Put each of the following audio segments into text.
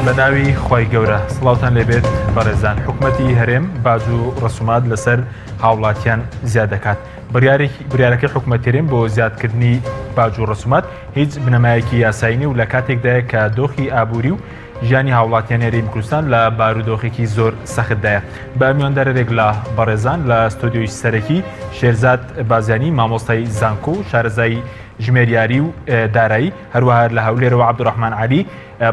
بە ناوی خوای گەورە سڵاوتان لێبێت بەڕێزان حکومەتی هەرێم باج و ڕسومات لەسەر هاوڵاتیان زیاد دەکات بڕیارەکەی حکومەت هەرێم بۆ زیادکردنی باج و ڕسومات هیچ بنەمایەکی یاسایی نیە و لە کاتێکدایە کە دۆخی ئابووری و ژیانی هاوڵاتیانی هەرێمی کوردستان لە بارودۆخێکی زۆر سەختدایە. بە میواندارێک لە بەڕێزان لە ستۆدیۆی سەرەکی شێرزاد بازیانی مامۆستای زانکۆ و شارەزای ژمێریاری و دارایی، هەروەها لە هەولێرەوە عەبدولڕەحمان عەلی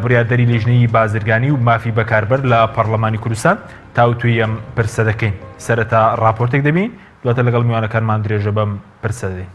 بڕیاردەری لیژنەی بازرگانی و مافی بەکاربەر لە پەڕلەمانی کوردستان تاوتوێی ئەم پرسە دەکەین. سەرەتا ڕاپۆرتێک دەبینین، دواتر لەگەڵ میوانەکانمان درێژە بەم پرسە دەدەین.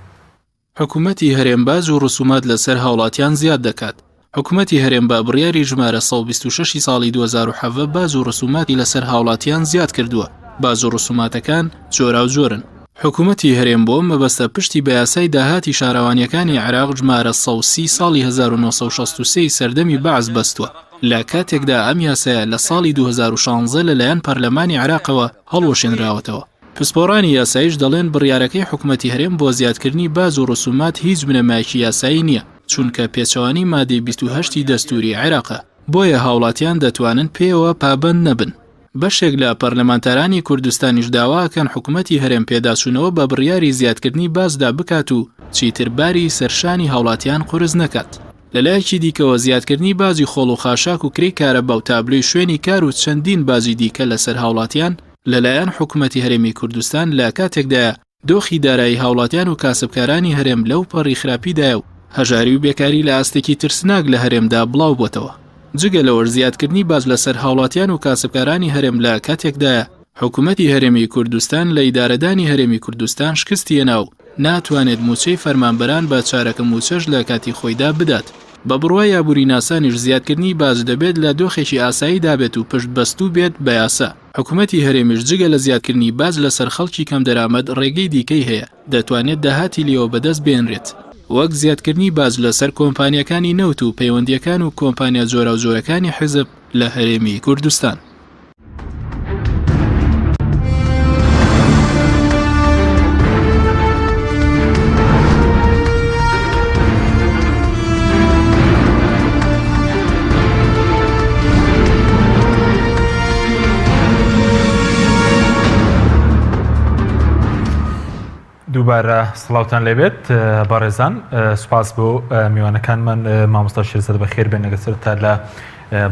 حکومەتی هەرێم باج و ڕسومات لەسەر هاوڵاتیان زیاد دەکات. حکومەتی هەرێم بە بڕیاری ژمارە 126 ی ساڵی 2017 باج و ڕسوماتی لەسەر هاوڵاتیان زیاد کردووە، باج و ڕسوماتەکان جۆراوجۆرن. حکومەتی هەرێم بۆ ئەم مەبەستە پشتی بە یاسای داهاتی شارەوانییەکانی عێراق ژمارە 130 ساڵی 1963 ی سەردەمی بەعس بەستووە، لە کاتێکدا ئەم یاسایە لە ساڵی 2016 لەلایەن پەرلەمانی عێراقەوە هەڵوەشێنراوەتەوە. پسپۆڕانی یاساییش دەڵێن بڕیارەکەی حکومەتی هەرێم بۆ زیادکردنی باج و ڕسومات هیچ بنەمایەکی یاسایی نییە، چونکە پێچەوانەی مادەی 28 ی دەستوری عێراقە، بۆیە هاوڵاتیان دەتوانن پێیەوە پابەند نەبن. بەشێک لە پەرلەمانتارانی کوردستانیش داواکەن حکومەتی هەرێم پێداچوونەوە بە بڕیاری زیادکردنی باجدا بکات و چیتر باری سەرشانی هاوڵاتیان قورس نەکات. لەلایەکی دیکەوە زیادکردنی باجی خۆڵ و خاشاک و کرێی کارەبا و تابلۆی شوێنی کار و چەندین باجی دیکە لەسەر هاوڵاتیان لەلایەن حکومەتی هەرێمی کوردستان لە کاتێکدایە دۆخی دارایی هاوڵاتیان و کاسبکارانی هەرێم لەو پەڕی خراپیدایە و هەژاری و بێکاری لە ئاستێکی ترسناک لە هەرێمدا بڵاوبۆتەوە. جگە لەوەش زیادکردنی باج لەسەر هاوڵاتیان و کاسبکارانی هەرێم لە کاتێکدایە حکومەتی هەرێمی کوردستان لە ئیدارەدانی هەرێمی کوردستان شکستی هێنا و ناتوانێت مووچەی فەرمانبەران بە چارەکە مووچەش لە کاتی خۆیدا بدات. بە بڕوای ئابووریناسانیش زیادکردنی باج دەبێت لە دۆخێکی ئاساییدا بێت و پشتبەستوو بێت بە یاسا. حکومەتی هەرێمیش جگە لە زیادکردنی باج لەسەر خەڵکی کەمدەرامەت ڕێگەی دیکەی هەیە دەتوانێت داهاتی لێوە بەدەست بێنرێت وەک زیادکردنی باج لەسەر کۆمپانیاکانی نەوت و پەیوەندییەکان و کۆمپانیا جۆراوجۆرەکانی حیزب لە هەرێمی کوردستان. دووبارە سڵاوتان لێبێت بەڕێزان سوپاس بۆ میوانەکانمان مامۆستا شێرزاد بەخێر بێن لەگەڵ سەرەتا لە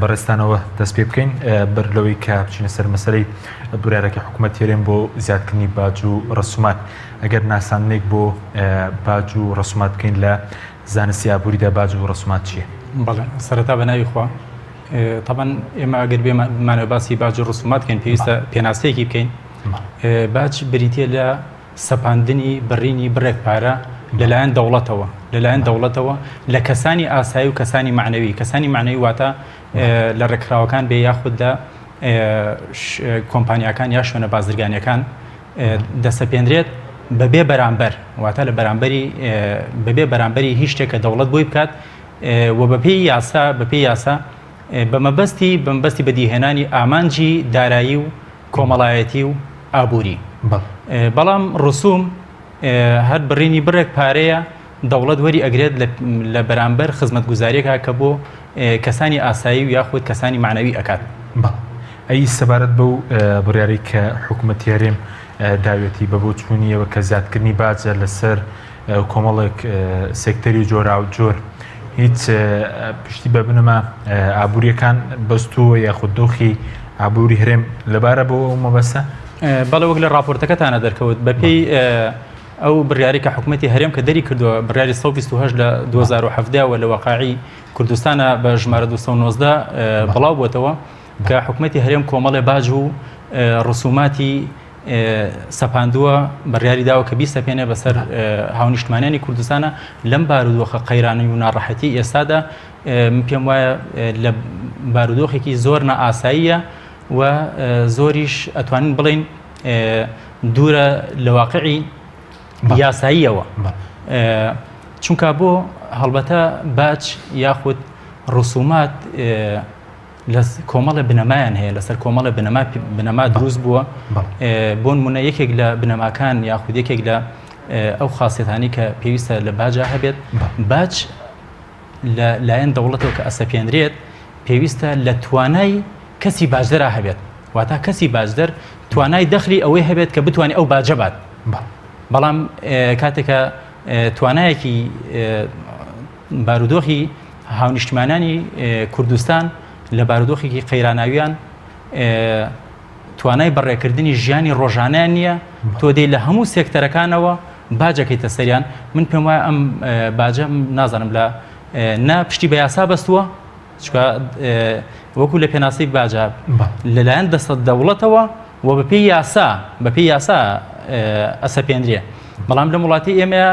بەڕێزتانەوە دەست پێ بکەین بەر لەوەی کە بچینە سەر مەسەلەی بڕیارەکەی حکوومەت هەرێم بۆ زیادکردنی باج و ڕسومات ئەگەر ناساندنێک بۆ باج و ڕسومات بکەین لە زانستی ئابووریدا باج و ڕسومات چییە؟ بەڵێ سەرەتا بە ناوی خوا تەبەن ئێمە ئەگەر بێمانەوە باسی باج و ڕسومات بکەین پێویستە پێناسەیەکی بکەین باج بریتە لە سەپاندنی بڕینی بڕێک پارە لەلایەن دەوڵەتەوە لەلایەن دەوڵەتەوە لە کەسانی ئاسایی و کەسانی معنەوی کەسانی معنەوی واتە لە ڕێکخراوەکان بێ یاخود لە کۆمپانیاکان یا شوێنە بازرگانیەکان دەسەپێنرێت بەبێ بەرامبەر واتە لە بەرامبەری بەبێ بەرامبەری هیچ شتێک کە دەوڵەت بۆی بکات و بەپێی یاسا بەپێی یاسا بە مەبەستی بەمبەستی بەدیهێنانی ئامانجی دارایی و کۆمەڵایەتی و ئابووری بەڵام ڕسوم هەر بڕینی بڕێک پارەیە دەوڵەت وەری ئەگرێت لە بەرامبەر خزمەتگوزاریەکە کە بۆ کەسانی ئاسایی و یاخود کەسانی معنەوی ئەکات. ئەی سەبارەت بەو بڕیارەی کە حکوومەتی هەرێم داوێتی بە بۆچوونیەوە کە زیادکردنی باجە لەسەر کۆمەڵێک سێکتەری جۆراوجۆر هیچ پشتی بە بنەما ئابووریەکان بەستووە یاخود دۆخی ئابووری هەرێم لەبارە بۆ ئەو مەبەستە؟ بەڵێ وەک لە ڕاپۆرتەکەتانە دەرکەوت بەپێی ئەو بڕیاری کە حکوومەتی هەرێم کە دەری کردووە بڕیاری 128 لە 2017 وە لە وەقاعی کوردستانە بە ژمارە 219 بڵاو بۆتەوە کە حکوومەتی هەرێم کۆمەڵێ باج و ڕسوماتی سەپاندووە، بڕیاری داوە کە بیسەپێنێ بەسەر هاونیشتمانیانی کوردستانە لەم بارودۆخە قەیرانی و ناڕەحەتی ئێستادا من پێم وایە لە بارودۆخێکی زۆر نائاساییە و زۆریش ئەتوانین بڵین دوورە لە واقعی یاساییەوە چونکە بۆ هەڵبەتە باج یاخود ڕسومات لە کۆمەڵێ بنەمایان هەیە لەسەر کۆمەڵێ بنەما بنەما دروست بووە بۆ نمونە یەکێک لە بنەماکان یاخود یەکێک لە ئەو خاصێتانی کە پێویستە لە باجا هەبێت باج لە لایەن دەوڵەتەوە کە ئەسەپێنرێت پێویستە لە توانای کەسی باجدەرا هەبێت واتا کەسی باجدەر توانای دەخلی ئەوەی هەبێت کە بتوانێت ئەو باجە بات بەڵام کاتێکە توانایەکی بارودۆخی هاونیشتمانانی کوردستان لە بارودۆخێکی قەیراناویان توانای بەڕێکردنی ژیانی ڕۆژانیان نییە تۆ دێ لە هەموو سێکتەرەکانەوە باجەکەیتە سەریان من پێم وایە ئەم باجە نازانم لە نە پشتی بە یاسا بەستووە چکە وەکو لە پێناسەی باجە لەلایەن دەستە دەوڵەتەوە و بەپێی یاسا بەپێی یاسا ئەسەپێنرێ بەڵام لەم وڵاتی ئێمە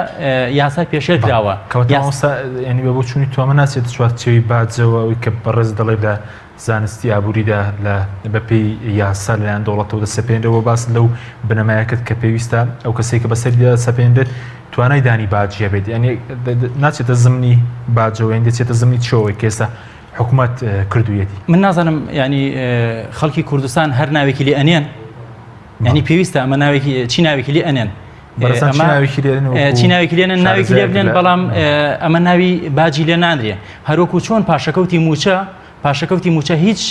یاسا پێشێل کراوە. ینی بە بۆچوونی تۆ ئەمە ناچێتە چوارچێوەی باجەوە ئەوەی کە بەڕێز دەڵێ لە زانستی ئابووریدا لە بەپێی یاسا لەلایەن دەوڵەتەوە دەسەپێنرێت و باس لەو بنەمایە کرد کە پێویستە ئەو کەسێک کە بەسەریدا دەسەپێنرێت توانای دانی باجی هەبێت یعنی ناچێتە زمنی باجەوە یان دەچێتە زمنی چۆوەی کە ئێستا حکوومەت کردوویەتی. من نازانم ینی خەڵکی کوردستان هەر ناوێکی لێ ئەنێن ینی پێویستە ئەمە ناوێکی چی ناوێکی لێ ئەنێن چی ناوێکی لێنن ناوێکی لێ بنێن بەڵام ئەمە ناوی باجی لێ نانرێ هەروەکو چۆن پاشەکەوتی موچە پاشەکەوتی موچە هیچ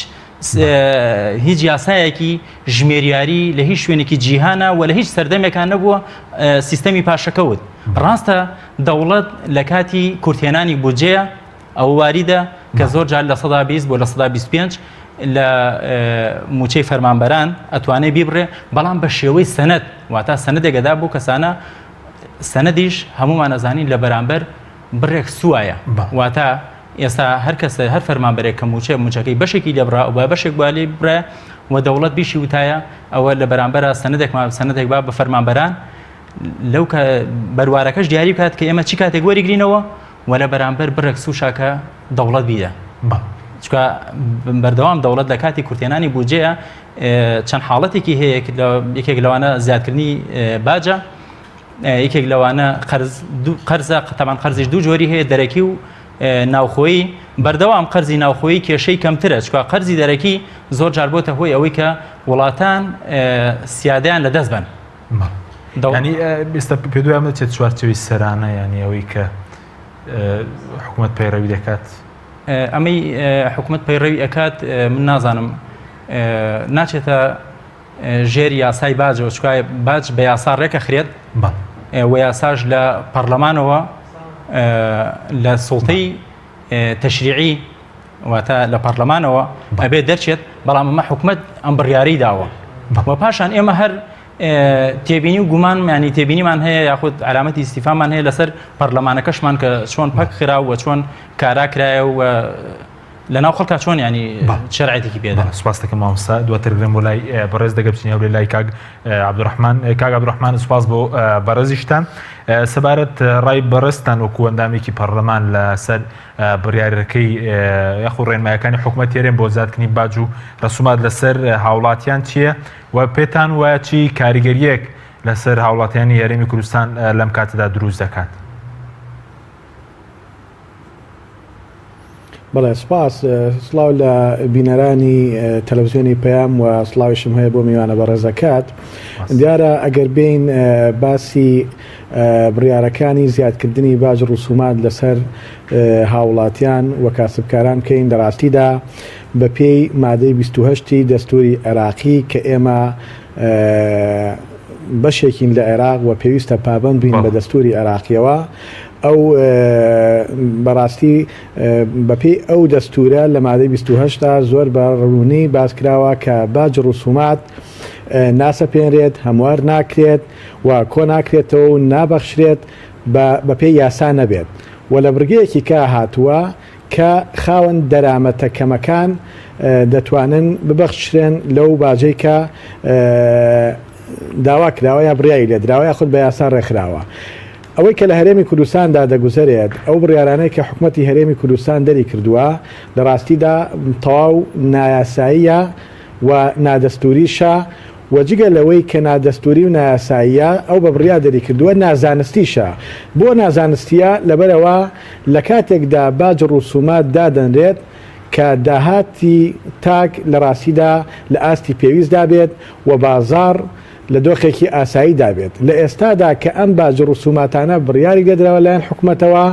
هیچ یاسایەکی ژمێریاری لە هیچ شوێنێکی جیهانە و لە هیچ سەردەمێکان نەبووە سیستەمی پاشەکەوت ڕاستە دەوڵەت لە کاتی کورتێنانی بودجەیە ئەوە واریدە کە زۆر جار 20% بۆ 25% لە موچەی فەرمانبەران ئەتوانێ بیبڕێ بەڵام بە شێوەی سەنەد واتا سەنەدێکەدا بۆ کەسانە سەنەدیش هەمومان ئەزانین لە بەرامبەر بڕێک سوایە واتە ئێستا هەر کەسە هەر فەرمانبەرێک کە موچە موچەکەی بەشێکی لێبرا و با بەشێک با لێ بڕێ و دەوڵەت بیشی وتایە ئەوە لە بەرامبەرە سەنەدێکمان سەنەدێک با بە فەرمانبەران لەو کە بەروارەکەش دیاری بکات کە ئێمە چی کاتێک وەریگرینەوە و لە بەرامبەر بڕێک سوشا کە دەوڵەت بیدە چکە بەردەوام دەوڵەت لە کاتی کورتێنانی بودجەیە چەند حاڵەتێکی هەیە یەکێک لەوانە زیادکردنی باجە یەکێک لەوانە قەرز قەرزە قەتەمان قەرزیش دوو جۆری هەیە دەرەکی و ناوخۆیی بەردەوام قەرزی ناوخۆیی کێشەی کەمترە چکە قەرزی دەرەکی زۆر جار بۆتە هۆی ئەوەی کە وڵاتان سیادیان لە دەست بن ینی ئێستا پێ دوای دەچێت چوارچەوی سەرانە ینی ئەوەی کە حکوومەت پەیڕەوی دەکات ئەمەی حکوومەت پەیڕەوی ئەکات من نازانم ناچێتە ژێر یاسای باجەوە چکە باج بە یاسا ڕێکەخرێت و یاساش لە پەرلەمانەوە لە سوڵتەی تەشریعی واتە لە پەرلەمانەوە ئەبێ دەرچێت بەڵام ئەمە حکومت ئەم بڕیاری داوە و پاشان ئێمە هەر تێبینی و گومان ینی تێبینیمان هەیە یاخود علامەتی ئیسیفامان هەیە لەسەر پەرلەمانەکەشمان کە چۆن پەک خرا و چۆن کارا کرایە و لەناو خەڵکا چۆن ینی شەرعێتێکی پێدا سپاس دەکەم مامۆستا دواتر بێم بۆ لای بەڕێز دەگە بچین هەولێر لای کاک عەبدولڕەحمان کاک عەبدولڕەحمان سپاس بۆ بەڕێزیشتان سەبارەت ڕای بەڕێزتان وەکو ئەندامێکی پەرلەمان لەسەر بڕیارەکەی یاخود ڕێنمایەکانی حکومەت هەرێم بۆ زیادکردنی باج و ڕسومات لەسەر هاوڵاتیان چییە و پێتان وایە چی کاریگەریەک لەسەر هاوڵاتیانی هەرێمی کوردستان لەم کاتەدا دروست دەکات؟ بەڵێ سپاس سڵاو لە بینەرانی تەلەڤزیۆنی پەیام و سڵاویشم هەیە بۆ میوانە بەڕێزەکات دیارە ئەگەر بین باسی بڕیارەکانی زیادکردنی باج ڕسومات لەسەر هاوڵاتیان و کاسبکاران بکەین لە ڕاستیدا بەپێی مادەی 28 دەستوری عێراقی کە ئێمە بەشێکین لە عێراق و پێویستە پابەند بین بە دەستوری عێراقیەوە ئەو بەڕاستی بەپێی ئەو دەستورە لە مادەی 28 دا زۆر بە ڕوونی باس کراوە کە باج ڕسومات ناسەپێنرێت، هەموار ناکرێت و کۆناکرێتەوە و نابەخشرێت بە بەپێی یاسا نەبێت و لە بڕگەیەکی کە هاتووە کە خاوەن دەرامەتە کەمەکان دەتوانن ببەخشرێن لەو باجەی کە داوا کراوە یا بڕیاری لێدراوە یاخود بە یاسا ڕێکخراوە. ئەوەی کە لە هەرێمی کوردستاندا دەگوزەرێت، ئەو بڕیارانەی کە حکومەتی هەرێمی کوردستان دەری کردووە، لە ڕاستیدا تەواو نایاساییە و نادەستووریشە و جگە لەوەی کە نادەستووری و نایاساییە، ئەو بە بڕیار دەری کردووە، نازانستیشە. بۆ نازانستییە؟ لەبەرئەوە لە کاتێکدا باج ڕسومات دادەنرێت کە داهاتی تاک لە ڕاستیدا لە ئاستی پێویستدا بێت و بازاڕ لە دۆخێکی ئاساییدا بێت. لە ئێستادا کە ئەم باج و ڕسوماتانە بڕیاری لێدراوە لایەن حکومەتەوە،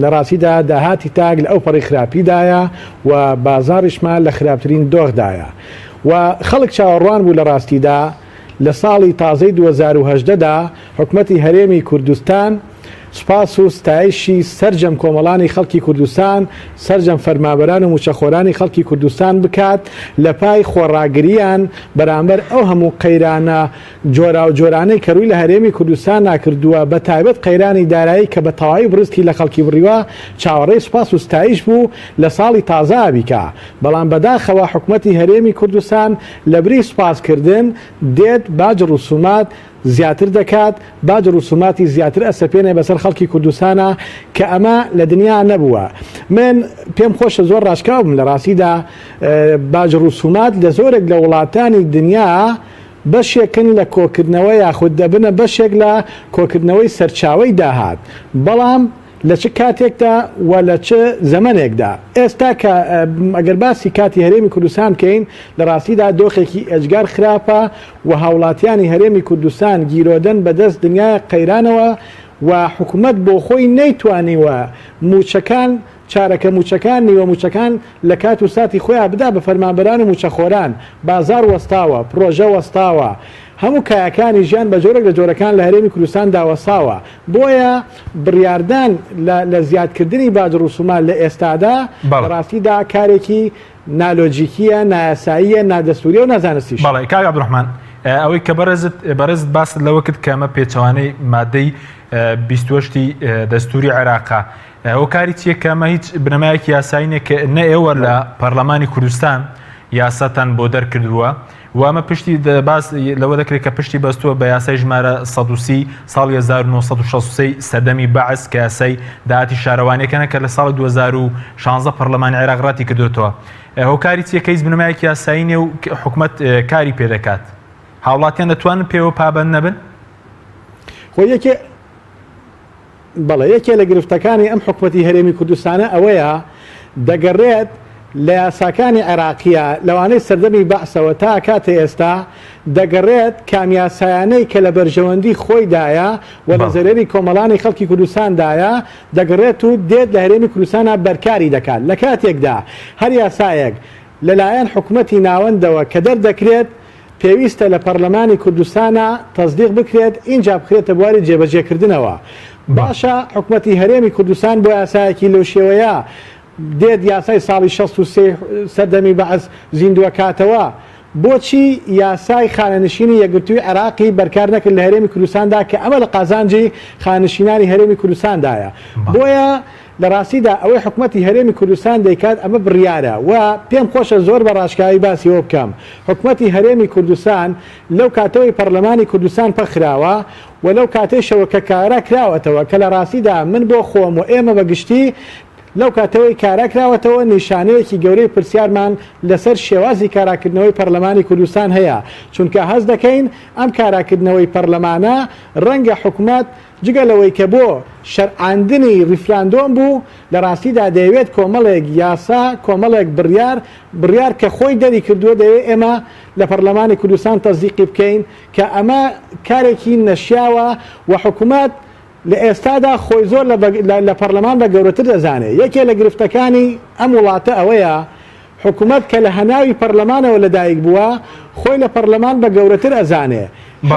لە ڕاستیدا داهاتی تاک لە ئەوپەڕی خراپیدایە و بازاڕیشمان لە خراپترین دۆخدایە و خەڵک چاوەڕوان بوو لە ڕاستیدا لە ساڵی تازەی 2018 دا حکومەتی هەرێمی کوردستان سوپاس و ستایشی سەرجەم کۆمەڵانی خەڵکی کوردستان، سەرجەم فەرمانبەران و مووچەخۆرانی خەڵکی کوردستان بکات لە پای خۆڕاگرییان بەرامبەر ئەو هەموو قەیرانە جۆراوجۆرانەی کە رووی لە هەرێمی کوردستانا کردووە بە تایبەت قەیرانی دارایی کە بە تەواوی بڕستی لە خەڵکی بڕیوە چاوەڕێی سوپاس و ستایش بوو لە ساڵی تازە بیکا بەڵام بەداخەوە حکومەتی هەرێمی کوردستان لەبری سوپاس کردن دێت باج ڕسومات زیاتر دەکات، باج ڕسوماتی زیاتر ئەسەپێنێ بەسەر خەڵکی کوردستانا کە ئەمە لە دنیا نەبووە. من پێم خۆشە زۆر ڕاشکاو بم لە ڕاستیدا باج ڕسومات لە زۆرێک لە وڵاتانی دنیا بەشێکن لە کۆکردنەوە یاخود دەبنە بەشێک لە کۆکردنەوەی سەرچاوەی داهات بەڵام لە چ کاتێکدا و لە چ زەمەنێکدا؟ ئێستا کە ئەگەر باسی کاتی هەرێمی کوردستان بکەین لە ڕاستیدا دۆخێکی ئێجگار خراپە و هاوڵاتیانی هەرێمی کوردستان گیرۆدەن بە دەست دنیایەک قەیرانەوە و حکومەت بۆ خۆی نەیتوانیوە مووچەکان چارەکە مووچەکان نیوە مووچەکان لە کات و ساتی خۆیا بدا بە فەرمانبەران و مووچەخۆران، بازاڕ وەستاوە، پڕۆژە وەستاوە، هەموو کایەکانی ژیان بە جۆرێک لە جۆرەکان لە هەرێمی کوردستاندا وەستاوە، بۆیە بڕیاردان لە لە زیادکردنی باج ڕسومات لە ئێستادا لە ڕاستیدا کارێکی نالۆجیکییە، نایاساییە، نادەستوورییە و نازانستیشە. بەڵێ کاک عەبدولڕەحمان، ئەوەی کە بەڕێزت بەڕێزت باست لەوە کرد کە ئەمە پێچەوانەی مادەی 28 دەستووری عێراقە، هۆکاری چییە کە ئەمە هیچ بنەمایەکی یاسایی نییە کە نە ئێوە لە پەرلەمانی کوردستان یاساتان بۆ دەرکردووە و ئەمە پشتی باس لەوە دەکرێت کە پشتی بەستووە بە یاسای ژمارە 130 ساڵی 1963 سەردەمی بەعس کە یاسای داهاتی شارەوانیەکانە کە لە ساڵی 2016 پەرلەمانی عێراق ڕەتی کردوێتەوە. هۆکاری چییە کە هیچ بنەمایەکی یاسایی نییە و حکومەت کاری پێ دەکات؟ هاوڵاتیان دەتوانن پێوە پابەند نەبن؟ خۆ یەکێ بەڵێ یەکێ لە گرفتەکانی ئەم حکومەتی هەرێمی کوردستانە ئەوەیە دەگەڕێت لە یاساکانی عێراقیە لەوانەی سەردەمی بەعسەوە تا کاتە ئێستا دەگەڕێت کام یاسایانەی کە لە بەرژەوەندی خۆیدایە و لە زەرەری کۆمەڵانی خەڵکی کوردستاندایە دەگەڕێت و دێت لە هەرێمی کوردستانا بەرکاری دەکات لە کاتێکدا هەر یاسایەک لەلایەن حکومەتی ناوەندەوە کە دەردەکرێت پێویستە لە پەڕلەمانی کوردستانا تەسدیق بکرێت ئینجا بخرێتە بواری جێبەجێکردنەوە. باشە حکومەتی هەرێمی کوردستان بۆ یاسایەکی لەو شێوەیە دێت یاسای ساڵی 63 سەردەمی بەعس زیندووەکاتەوە؟ بۆچی یاسای خانەنشینی یەکگرتووی عێراقی بەرکار نەکرد لە هەرێمی کوردستاندا کە ئەمە لە قازانجی خانەنشینانی هەرێمی کوردستاندایە؟ بۆیە لە ڕاستیدا ئەوەی حکومەتی هەرێمی کوردستان دەیکات ئەمە بڕیارە و پێم خۆشە زۆر بە ڕاشکاوی باسی ئەوە بکەم حکومەتی هەرێمی کوردستان لەو کاتەوەی پەڕلەمانی کوردستان پەکخراوە و لەو کاتەیشەوە کە کارا کراوەتەوە کە لە ڕاستیدا من بۆ خۆم و ئێمە بە گشتی لەو کاتەوەی کارا کراوەتەوە نیشانەیەکی گەورەی پرسیارمان لەسەر شێوازی کاراکردنەوەی پەڕلەمانی کوردستان هەیە چونکە هەست دەکەین ئەم کاراکردنەوەی پەڕلەمانە ڕەنگە حکومەت جگە لەوەی کە بۆ شەرعاندنی ڕیفراندۆم بوو، لە ڕاستیدا دەیەوێت کۆمەڵێک یاسا، کۆمەڵێک بڕیار، بڕیار کە خۆی دەری کردووە دەیەوێت ئێمە لە پەڕلەمانی کوردستان تەسدیقی بکەین کە ئەمە کارێکی نەشیاوە و حکومەت لە ئێستادا خۆی زۆر لە پەڕلەمان بە گەورەتر دەزانێت. یەکێ لە گرفتەکانی ئەم وڵاتە ئەوەیە حکومەت کە لە هەناوی پەڕلەمانەوە لەدایک بووە، خۆی لە پەڕلەمان بە گەورەتر ئەزانێ.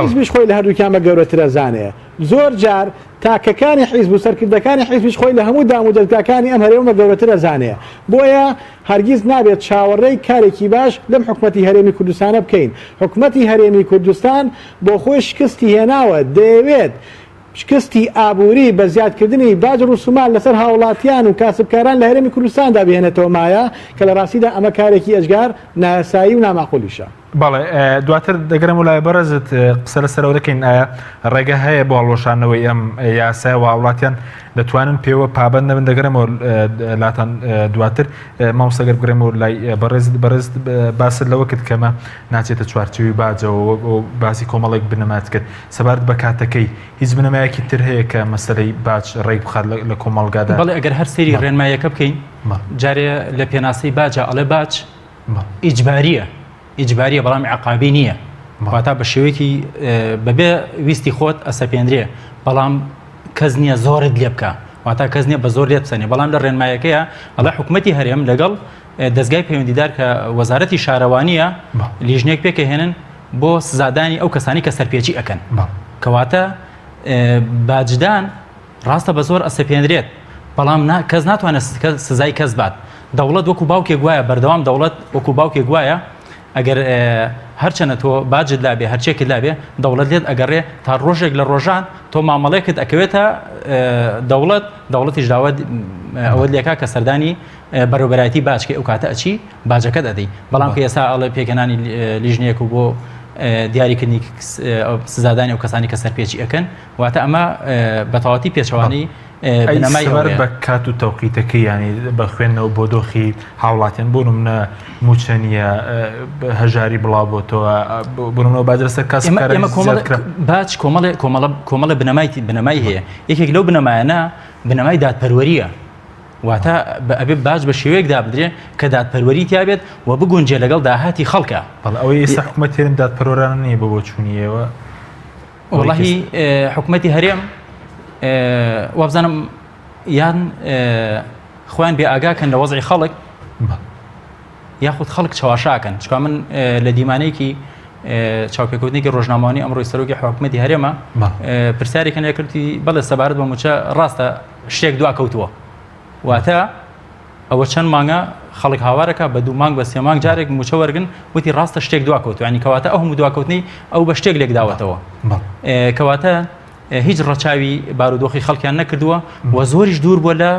حیزبیش خۆی لە هەردووکیان بە گەورەتر ئەزانێ. زۆر جار تاکەکانی حیزب و سەرکردەکانی حیزبیش خۆی لە هەموو دام و دەزگاکانی ئەم هەرێمە بە گەورەتر ئەزانێ. بۆیە هەرگیز نابێت چاوەڕێی کارێکی باش لەم حکومەتی هەرێمی کوردستانە بکەین. حکومەتی هەرێمی کوردستان بۆ خۆی شکستی هێناوە، دەیەوێت شکستی ئابووری بە زیادکردنی باج ڕسومات لەسەر هاوڵاتیان و کاسبکاران لە هەرێمی کوردستاندا بهێنێتەوە مایە، کە لە ڕاستیدا ئەمە کارێکی ئێجگار نایاسایی و ناماقولیشە. بەڵێ دواتر دەگەرێمەوە لای بەڕێزت قسە لەسەر ئەوە دەکەین ئایا ڕێگە هەیە بۆ هەڵوەشاندنەوەی ئەم یاسایە و هاوڵاتیان دەتوانن پێوە پابەند نەبن دەگەرێمەوە لاتان دواتر مامۆستا گەر بگەڕێمەوە لای بەڕێزت بەڕێزت باست لەوە کرد کەمە ناچێتە چوارچێوەی باجەوە باسی کۆمەڵێک بنەمات کرد سەبارەت بە کاتەکەی هیچ بنەمایەکی تر هەیە کە مەسەلەی باج ڕێک بخات لە کۆمەڵگادا؟ بەڵێ ئەگەر هەر سەیری ڕێنماییەکە بکەین جارێ لە پێناسەی باجە ئەڵێ باج ئیجباریە ئیجباریە بەڵام عقابی نییە واتا بە شێوەیەکی بەبێ ویستی خۆت ئەسەپێنرێ بەڵام کەس نییە زۆرت لێ بکە. واتا کەس نییە بە زۆر لێت بسەنێ بەڵام لە ڕێنمایەکەیە ئەڵێ حکوومەتی هەرێم لەگەڵ دەزگای پەیوەندیدار کە وەزارەتی شارەوانیە لیژنێک پێکەهێنن بۆ سزادانی ئەو کەسانی کە سەرپێچی ئەکەن کەواتە باجدان ڕاستە بە زۆر ئەسەپێنرێت بەڵام کەس ناتوانێت سزای کەس بات دەوڵەت وەکو باوکێک وایە بەردەوام دەوڵەت وەکو باوکێک وایە ئەگەر هەرچەنە تۆ باجت لابێ هەرچێکت لابێ دەوڵەت لێت ئەگەڕێ تا ڕۆژێک لە ڕۆژان تۆ مامەڵێکت ئەکەوێتە دەوڵەت دەوڵەتیش داوە ئەوەت لێکا کە سەردانی بەڕێوبەرایەتی باج کەی ئەو کاتە ئەچی باجەکەت ئەدەی بەڵام کە ئێستا ئەڵێ پێکهێنانی لیژنەیەک و بۆ دیاریکردنی سزادانی ئەو کەسانی کە سەرپێچی ئەکەن واتە ئەمە بەتەواتی پێچەوانەی بنەمای ئەوەیە. بە کات و تەوقیتەکەی ینی بە خوێندنەوە بۆ دۆخی هاوڵاتیان بۆ نمونە موچە نییە هەژاری بڵاو بۆتەوە بۆ نمونە باج لەسەر کاس باج کۆمەڵێ کۆمەڵە کۆمەڵە بنەمای بنەمای هەیە یەکێک لەو بنەمایانە بنەمای دادپەروەریە واتە ئەبێ باج بە شێوەیەک دابدرێ کە دادپەروەری تیابێت و بگونجێ لەگەڵ داهاتی خەڵکە. بەڵێ ئەوەی ئێستا حکومەت هەرێم دادپەروەرانە نییە بۆ بۆچوونی ئێوە؟ وەڵاهی حکومەتی هەرێم وابزانم یان خۆیان بێ ئاگاکەن لە وەزعی خەڵک یاخود خەڵک چەواشاکەن چکا من لە دیمانەیەکی چاوپێکوتنێکی ڕۆژنامەوانی ئەمڕۆی سەرۆکی حکومەتی هەرێمە پرسیارێکن لێکردی بەڵێ سەبارەت بە موچە ڕاستە شتێک دوا کەوتووە واتە ئەوە چەند مانگە خەڵک هاوارەکە بە دوو مانگ بە سێ مانگ جارێک موچە وەرگن وتی ڕاستە شتێک دوا کەوتووە ینی کەواتە ئەو هەموو دواکەوتنی ئەو بە شتێک لێکداوەتەوە کەواتە هیچ ڕەچاوی بارودۆخی خەڵکیان نەکردووە و زۆریش دوور بووە لە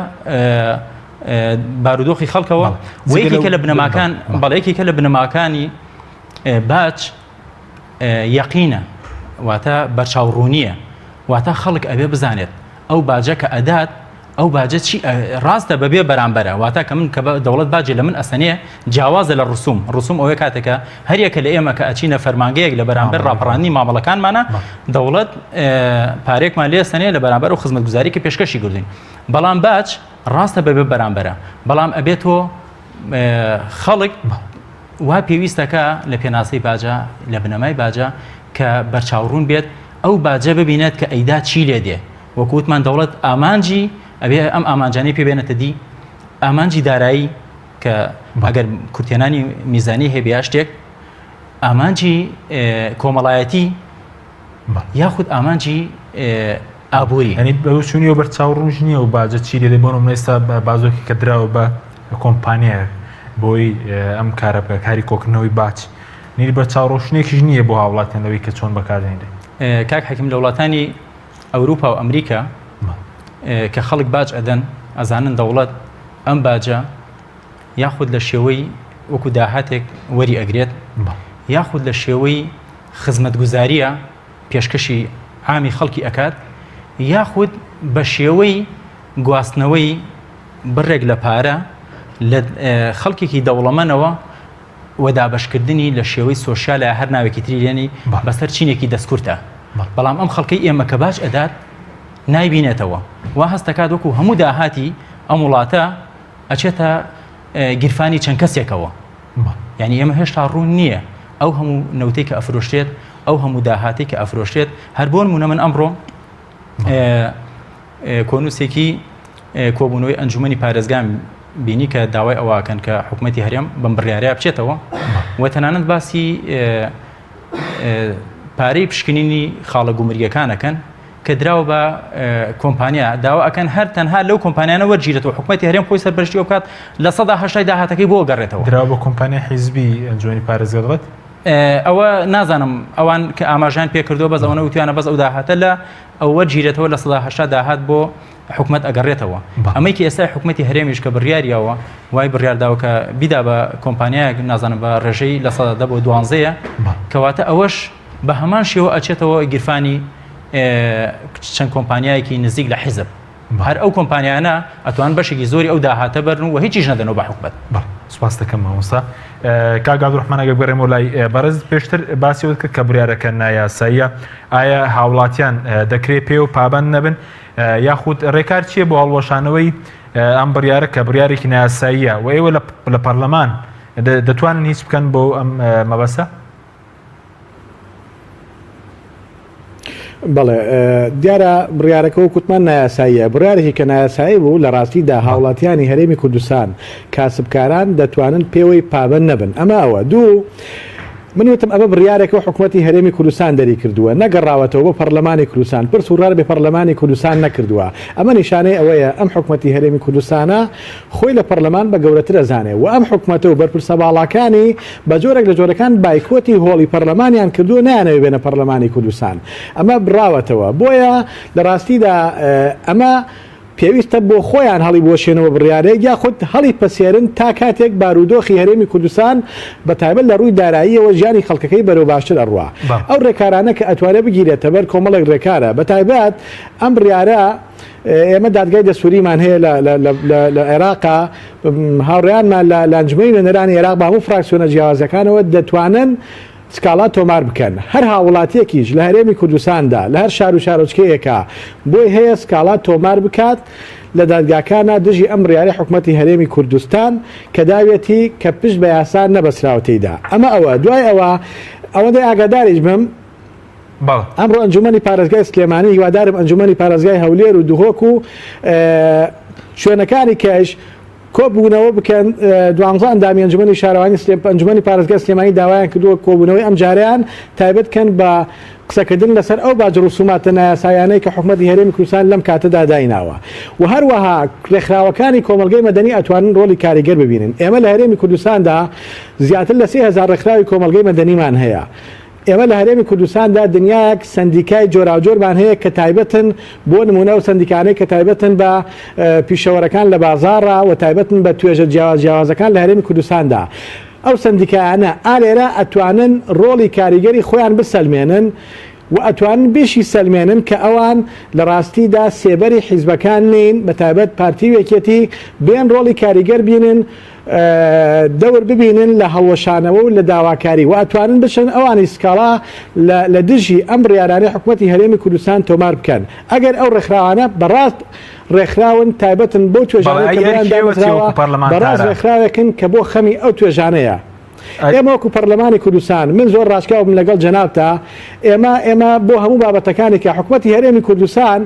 بارودۆخی خەڵکەوە یەکێکە لە بنەماکان بەڵێ یەکێکە لە بنەماکانی باج یەقینە واتە بەرچاوڕوونیە واتە خەڵک ئەبێ بزانێت ئەو باجە کە ئەدات ئەو باجە چی ڕاستە بەبێ بەرامبەرە واتە کە من کە دەوڵەت باجێ لە من ئەسەنێ جیاوازە لە ڕسوم ڕسوم ئەوەیە کاتێکە هەریەکە لە ئێمە کە ئەچینە فەرمانگەیەک لە بەرامبەر ڕاپەڕاندنی مامەڵەکانمانە دەوڵەت پارێکمان لێ سەنێ لە بەرامبەر و خزمەتگوزاری کە پێشکەشی کردوین بەڵام باج ڕاستە بەبێ بەرامبەرە بەڵام ئەبێت تۆ خەڵک وا پێویستەکە لە پێناسەی باجە لە بنەمای باجە کە بەرچاوڕوون بێت ئەو باجە ببینێت کە ئەیدا چی لێ دێ وەکو وتمان دەوڵەت ئامانجی ئەبێ ئەم ئامانجانەی پێ بێنێتە دی ئامانجی دارایی کە ئەگەر کورتێنانی میزانی هەبێ یا شتێک ئامانجی کۆمەڵایەتی یاخود ئامانجی ئابووری یعنی بەوچونیەوە بەر چاو ڕوونش نییە و باجە چی لێ بۆ نمونە ئێستا بازۆکی کە دراوە بە کۆمپانیایەک بۆی ئەم کارە بکە کاری کۆکردنەوەی باج نیری بە چاوڕۆشنێکیش نییە بۆ هاوڵاتیان لەوەی کە چۆن بەکاردێنرێت کاک حەکیم لە وڵاتانی ئەوروپا و ئەمریکا کە خەڵک باج ئەدەن ئەزانن دەوڵەت ئەم باجە یاخود لە شێوەی وەکو داهاتێک وەری ئەگرێت یاخود لە شێوەی خزمەتگوزاریە پێشکەشی عامی خەڵکی ئەکات یاخود بە شێوەی گواستنەوەی بڕێک لە پارە لە خەڵکێکی دەوڵەمەنەوە و دابەشکردنی لە شێوەی سۆشیالە هەر ناوێکی تری لێنی بەسەر چینێکی دەستکورتە بەڵام ئەم خەڵکەی ئێمە کە باج ئەدات نایبینێتەوە وا هەستەکات وەکو هەموو داهاتی ئەم وڵاتە ئەچێتە گیرفانی چەند کەسێکەوە یعنی ئێمە هێشتا ڕوون نییە ئەو هەموو نەوتەی کە ئەفرۆشرێت ئەو هەموو داهاتی کە ئەفرۆشرێت هەر بۆ نمونە من ئەمڕۆ کۆنووسێکی کۆبوونەوەی ئەنجومەنی پارێزگام بینی کە داوای ئەوەکەن کە حکوومەتی هەرێم بەم بڕیارە بچێتەوە و تەنانەت باسی پارەی پشکنینی خاڵە گومرگەکانەکەن کە دراوە بە کۆمپانیا داوا ئەکەن هەر تەنها لەو کۆمپانیانە وەرگیرێتەوە حکوومەتی هەرێم خۆی سەرپەرشتی بکات 80% داهاتەکەی بۆ گەڕێتەوە دراوە بە کۆمپانیا حیزبی ئەنجومەنی پارێزگا دەڵێت ئەوە نازانم ئەوان کە ئاماژان پێکردووە بەس ئەوەنە وتیانە بەس ئەو داهاتە لە ئەو وەرگیرێتەوە 80% داهات بۆ حکومەت ئەگەڕێتەوە ئەمەی کە ئێستا حکومەتی هەرێمیش کە بڕیاریاوە وای بڕیارداوە کە بیدا بە کۆمپانیایەک نازانم بە ڕێژەی 10% بۆ دوانزەیە کەواتە ئەوەش بە هەمان شێوە ئەچێتەوە گیرفانی چەند کۆمپانیایەکی نزیک لە حیزب هەر ئەو کۆمپانیانە ئەتوان بەشێکی زۆری ئەو داهاتە بەرن و هیچیش نەدەنەوە بە حکومەت. سپاس دەکەم مامۆستا. کاک عەبدولڕەحمان ئەگەر بگەڕێمەوە لای بەڕێز پێشتر باسی ئەوەت کرد کە بڕیارەکە نایاساییە ئایا هاوڵاتیان دەکرێت پێ و پابند نەبن یاخود ڕێکار چییە بۆ هەڵوەشانەوەی ئەم بڕیارە کە بڕیارێکی نایاساییە و ئێوە لە پەرلەمان دەتوانن هیچ بکەن بۆ ئەم مەبەستە؟ بەڵێ دیارە بڕیارەکە وەک وتمان نایاساییە، بڕیارێکی کە نایاسایی بوو لە ڕاستیدا هاوڵاتیانی هەرێمی کوردستان کاسبکاران دەتوانن پێوەی پابەند نەبن ئەمە ئەوە دوو من وتم ئەمە بڕیارێکە و حکومەتی هەرێمی کوردستان دەریکردووە نەگەڕاوەتەوە بۆ پەڕلەمانی کوردستان پرس و ڕا بە پەڕلەمانی کوردستان نەکردووە ئەمە نیشانەی ئەوەیە ئەم حکومەتی هەرێمی کوردستانە خۆی لە پەڕلەمان بە گەورەتر ئەزانێ و ئەم حکومەتە و بەرپرسە باڵاکانی بە جۆرێک لە جۆرەکان بایکۆتی هۆڵی پەڕلەمانیان کردووە نایانەوێ بێنە پەڕلەمانی کوردستان ئەمە بڕاوەتەوە بۆیە لە ڕاستیدا ئەمە پێویستە بۆ خۆیان هەڵی بوەشێنەوە بڕیارێک یاخود هەڵی پەسێرن تا کاتێک بارودۆخی هەرێمی کوردستان بە تایبەت لە ڕووی داراییەوە ژیانی خەڵکەکەی بەرەو باشتر ئەڕوا ئەو ڕێکارانە کە ئەتوانێ بگیرێتە بەر کۆمەڵێک ڕێکارە بە تایبەت ئەم بڕیارە ئێمە دادگای دەستوریمان هەیە لە عێراقا هاوڕێیانمان لە ئەنجومەنی نوێنەرانی عێراق بە هەموو فراکسیۆنە جیاوازەکانەوە دەتوانن سکاڵا تۆمار بکەن. هەر هاووڵاتییەکیش لە هەرێمی کوردستاندا لە هەر شار و شارۆچکەیەکا بۆی هەیە سکاڵا تۆمار بکات لە دادگاکانا دژی ئەم بڕیارەی حکومەتی هەرێمی کوردستان کە داویەتی کە پشت بە یاسا نەبەستراوە تێیدا. ئەمە ئەوە. دوای ئەوە ئەوەندەی ئاگاداریش بم ئەمڕۆ ئەنجومەنی پارێزگای سلێمانی هیوادارم ئەنجومەنی پارێزگای هەولێر و دهۆک و شوێنەکانی کەش کۆبوونەوە بکەن، دوانزە ئەندامی ئەنجومەنی شارەوانی ئەنجومەنی پارێزگای سلێمانی داوایان کردووە کۆبوونەوەی ئەمجارەیان تایبەت بکەن بە قسەکردن لەسەر ئەو باج ڕسوماتە نایاسایانەی کە حکومەتی هەرێمی کوردستان لەم کاتەدا دایناوە و هەروەها ڕێکخراوەکانی کۆمەڵگەی مەدەنی ئەتوانن ڕۆڵی کاریگەر ببینن. ئێمە لە هەرێمی کوردستاندا زیاتر لە 3000 ڕێکخراوی کۆمەڵگەی مەدەنیمان هەیە. ئێمە لە هەرێمی کوردستاندا دنیایەک سەندیکای جۆراوجۆرمان هەیە کە تایبەتن، بۆ نموونە ئەو سەندیکانەی کە تایبەتن بە پیشەوەرەکان لە بازاڕا و تایبەتن بە توێژە جیاواز جیاوازەکان لە هەرێمی کوردستاندا. ئەو سەندیکایانە ئا لێرە ئەتوانن ڕۆڵی کاریگەری خۆیان بسەلمێنن و ئەتوانن بیشی سەلمێنن کە ئەوان لە ڕاستیدا سێبەری حیزبەکان نین، بە تایبەت پارتی و یەکێتی، بێن ڕۆڵی کاریگەر بینن، دەور ببینن لە هەڵوەشانەوە و لە داواکاری و ئەتوانن بچن ئەوانی سکاڵا لە دژی ئەم بڕیارانەی حکومەتی هەرێمی کوردستان تۆمار بکەن ئەگەر ئەو ڕێکخراوانە بەڕاست ڕێکخراون تایبەتن بەو توێژانەی کە بۆیان دامەزراوە بەڕاست ڕێکخراوێکن کە بۆ خەمی ئەو توێژانەیە. ئێمە وەکو پەرلەمانی کوردستان من زۆر ڕاشکاو بم لەگەڵ جەنابتا ئێمە ئێمە بۆ هەموو بابەتەکانی کە حکومەتی هەرێمی کوردستان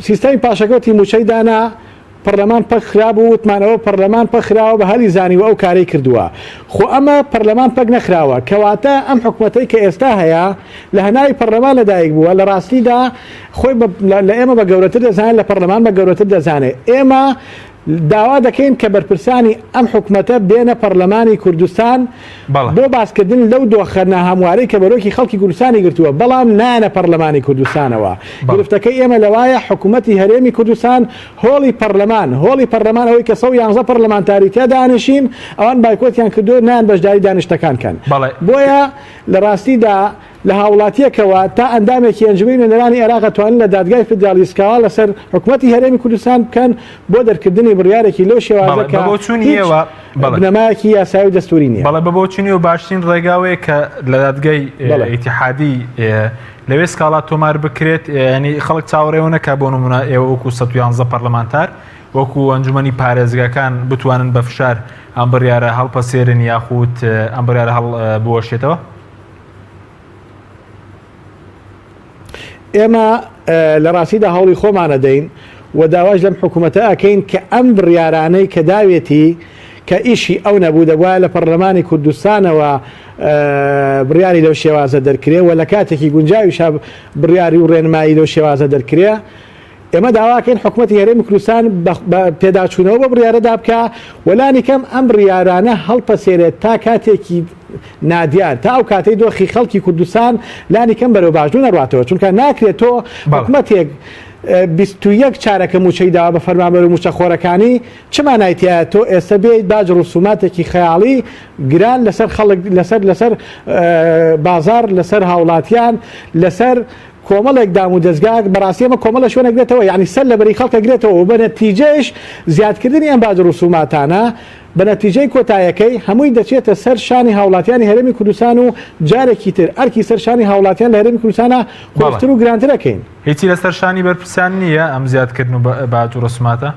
سیستەمی پاشەکەوتی موچەی دانا پەرلەمان پەک خرابوو وتمان ئەوە پەرلەمان پەک خراوە بە هەلی زانیوە ئەو کارەی کردووە خۆ ئەمە پەرلەمان پەک نەخراوە کەواتە ئەم حکومەتەی کە ئێستا هەیە لە هەناوی پەرلەمان لەدایک بووە لە ڕاستیدا خۆی لە ئێمە بە گەورەتر دەزانێت لە پەرلەمان بە گەورەتر دەزانێت ئێمە داوا دەکەین کە بەرپرسانی ئەم حکومەتە بێنە پەرلەمانی کوردستان بۆ باسکردن لەو دۆخە ناهەموارەی کە بەرۆکی خەڵکی کوردستانی گرتووە، بەڵام نایەنە پەرلەمانی کوردستانەوە. گرفتەکەی ئێمە لەوایە حکومەتی هەرێمی کوردستان هۆڵی پەرلەمان، هۆڵی پەرلەمان ئەوەی کە 111 پەرلەمانتاری تیا دانیشین، ئەوان بایکۆتیان کردووە نایەن بەشداری دانیشتنەکان کەن. بۆیە لە ڕاستیدا لە هاوڵاتییەکەوە تا ئەندامێکی ئەنجومەنی نوێنەرانی عێراق ئەتوانن لە دادگای فیدراڵی سکاڵا لەسەر حکومەتی هەرێمی کوردستان بکەن بۆ دەرکردنی بڕیارێکی لەو شێوازە کە هیچ بنەمایەکی یاسایی و دەستوری نییە. بەڵێ بە بۆچوونی ئێوە باشترین ڕێگا ئەوەیە کە لە دادگای ئیتیحادی لەوێ سکاڵا تۆمار بکرێت، یانی خەڵک چاوەڕێوە نەکا بۆ نمونە ئێوە وەکو 111 پەرلەمانتار وەکو ئەنجومەنی پارێزگاکان بتوانن بە فشار ئەم بڕیارە هەڵپەسێرن یاخود ئەم بڕیارە هەڵ بوەشێتەوە؟ ئێمە لە ڕاستیدا هەوڵی خۆمان ئەدەین و داواش لەم حکوومەتە ئەکەین کە ئەم بڕیارانەی کە داوێتی کە ئیشی ئەو نەبوو دەبوایە لە پەرلەمانی کوردستانەوە بڕیاری لەو شێوازە دەرکرێ و لە کاتێکی گونجاویشا بڕیاری و ڕێنمایی لەو شێوازە دەرکرێ. ئێمە داواکەین حکومەتی هەرێمی کوردستان بە پێداچوونەوە بە بڕیارەدا بکا و لانیکەم ئەم بڕیارانە هەڵپەسێرێت تا کاتێکی نادیار تا ئەو کاتەی دۆخی خەڵکی کوردستان لانیکەم بەرەو باشبوون نەڕواتەوە چونکە ناکرێت تۆ حکومەتێک 21 چارەکە مووچەی داوە بە فەرمانبەر و مووچەخۆرەکانی چ مانای تیایە تۆ ئێستا بێیت باج ڕسوماتێکی خەیاڵی گران لەسەر خەڵک لەسەر لەسەر بازار لەسەر هاوڵاتیان لەسەر کۆمەڵێک دام و دەزگا بەڕاستی ئەمە کۆمەڵە شوێن ئەگرێتەوە یانی سەر لە بەری خەڵک ئەگرێتەوە و بە نەتیجەش زیادکردنی ئەم باج ڕسوماتانە بە نەتیجەی کۆتایەکەی هەمووی دەچێتە سەر شانی هاوڵاتیانی هەرێمی کوردستان و جارێکی تر ئەرکی سەر شانی هاوڵاتیان لە هەرێمی کوردستانە قورستر و گرانتر ئەکەین. هیچی لەسەر شانی بەرپرسان نییە ئەم زیادکردن و باج و ڕسوماتە؟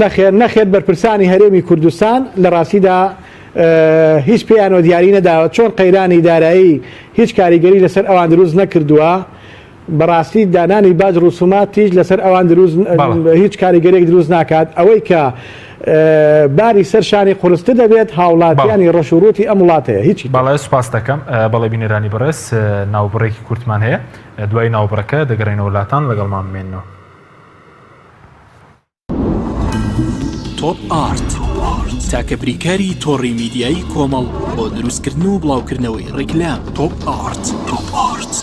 نەخێر نەخێر بەرپرسانی هەرێمی کوردستان لە ڕاستیدا. هیچ پێیانەوە دیاری نەداوە، چۆن قەیرانی دارایی هیچ کاریگەری لەسەر ئەوان دروست نەکردووە، بەڕاستی دانانی باج ڕسوماتیش لەسەر ئەوان دروست هیچ کاریگەریەک دروست ناکات، ئەوەی کە باری سەر شانی قورستر دەبێت هاوڵاتیانی ڕەش و ڕووتی ئەم وڵاتەیە هیچی. بەڵێ سوپاست دەکەم. بەڵێ بینەرانی بەڕێز ناوبڕێکی کورتمان هەیە دوای ناوبڕەکە دەگەڕێینەوە لاتان لەگەڵمان بمێننەوە. تۆپ ئارت تاکە بریکاری تۆڕی میدیایی کۆمەڵ بۆ دروستکردن و بڵاوکردنەوەی ڕیکلام تۆپ ئارت تۆپ ئارت.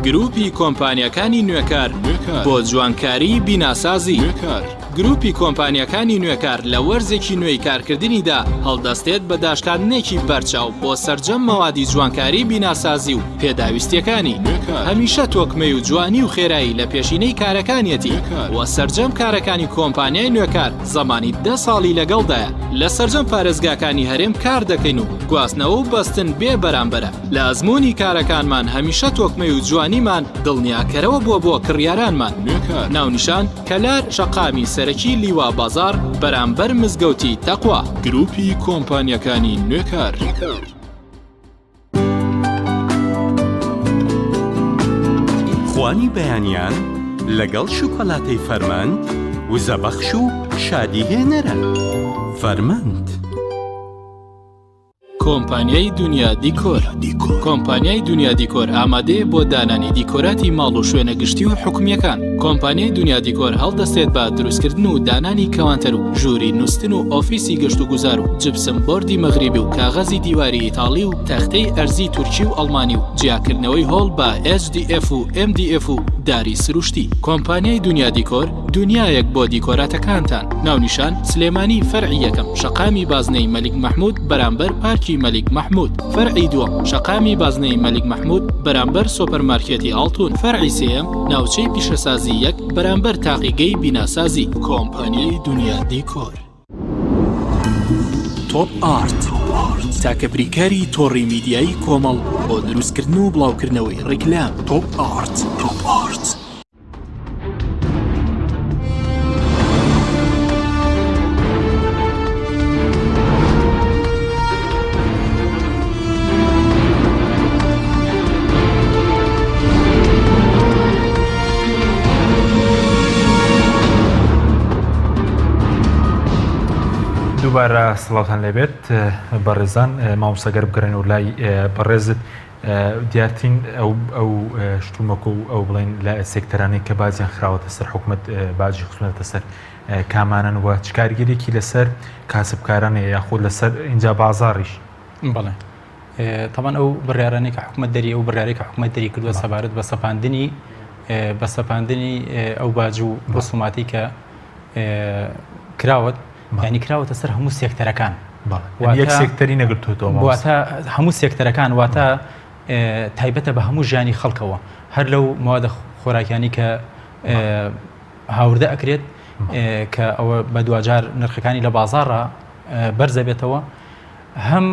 گروپی کۆمپانیاکانی نوێکار بۆ جوانکاری بیناسازی گروپی کۆمپانیاکانی نوێکار لە وەرزێکی نوێی کارکردنیدا هەڵدەستێت بە داشکاندنێکی بەرچاو بۆ سەرجەم مەوادی جوانکاری بیناسازی و پێداویستیەکانی هەمیشە تۆکمەی و جوانی و خێرایی لە پێشینەی کارەکانیەتی و سەرجەم کارەکانی کۆمپانیای نوێکار زەمانی دە ساڵی لەگەڵدایە لە سەرجەم پارێزگاکانی هەرێم کار دەکەین و گواستنەوە و بەستن بێ بەرامبەرە لە ئەزموونی کارەکانمان هەمیشە تۆکمەی و جوانیمان دڵنیاکەرەوە بووە بۆ کڕیارانمان. ناونیشان، کەلار شەقامی سەرەکی لیوا بازاڕ بەرامبەر مزگەوتی تەقوا. گروپی کۆمپانیاکانی نوێکار. خوانی بەیانیان لەگەڵ شوکۆلاتەی فەرمەند وزەبەخش و شادی هێنەرە. فەرمەند. کۆمپانیای دونیا دیکۆر کۆمپانیای دونیا دیکۆر ئامادەیە بۆ دانانی دیکۆراتی ماڵ و شوێنە گشتی و حکومییەکان. کۆمپانیای دونیا دیکۆر هەڵدەستێت بە دروستکردن و دانانی کەوانتەر و ژووری نوستن و ئۆفیسی گەشتوگوزار و جپسم بۆردی مەغریبی و کاغەزی دیواری ئیتاڵی و تەختەی ئەرزی تورکی و ئەڵمانی و جیاکردنەوەی هۆڵ بە HDF و MDF و داری سروشتی. کۆمپانیای دونیا دیکۆر دونیایەک بۆ دیکۆراتەکانتان. ناونیشان، سلێمانی فەرعی یەکەم شەقامی بازنەی مەلیک مەحمود بەرامبەر پارکی مەلیک مەحمود فەرعی دووەم شەقامی بازنەی مەلیک مەحمود بەرامبەر سۆپەرمارکێتی ئاڵتون فەرعی سێیەم ناوچەی پیشەسازی یەک بەرامبەر تاقیگەی بیناسازی کۆمپانیای دونیا دیکۆر. تۆپ ئارت تاکە بریکاری تۆڕی میدیایی کۆمەڵ بۆ دروستکردن و بڵاوکردنەوەی ڕیکلام تۆپ ئارت تۆپ ئارت. دووبارە سڵاوتان لێبێت بەڕێزان مامۆستا گەر بگەڕێنەوە لای بەڕێزت دیارترین ئەو ئەو شتومەک و ئەو بڵێن لە سێکتەرانەی کە باجیان خراوەتە سەر حکومەت باجی خستونەتە سەر کامانەن و چ کاریگەریەکی لەسەر کاسبکاران هەیە یاخود لەسەر ئینجا بازاڕیش؟ بەڵێ تەبعەن ئەو بڕیارانەی کە حکومەت دەری ئەو بڕیارەی کە حکومەت دەری کردووە سەبارەت بە سەپاندنی بە سەپاندنی ئەو باج و ڕسوماتی کە کراوەت ینی کراوەتە سەر هەموو سێکتەرەکان یەک سێکتەری نەگرتووەتەوە واتە هەموو سێکتەرەکان واتە تایبەتە بە هەموو ژیانی خەڵکەوە هەر لەو موادە خۆراکیانی کە هاوردە ئەکرێت کە ئەوە بە دواجار نرخەکانی لە بازاڕە بەرزەبێتەوە هەم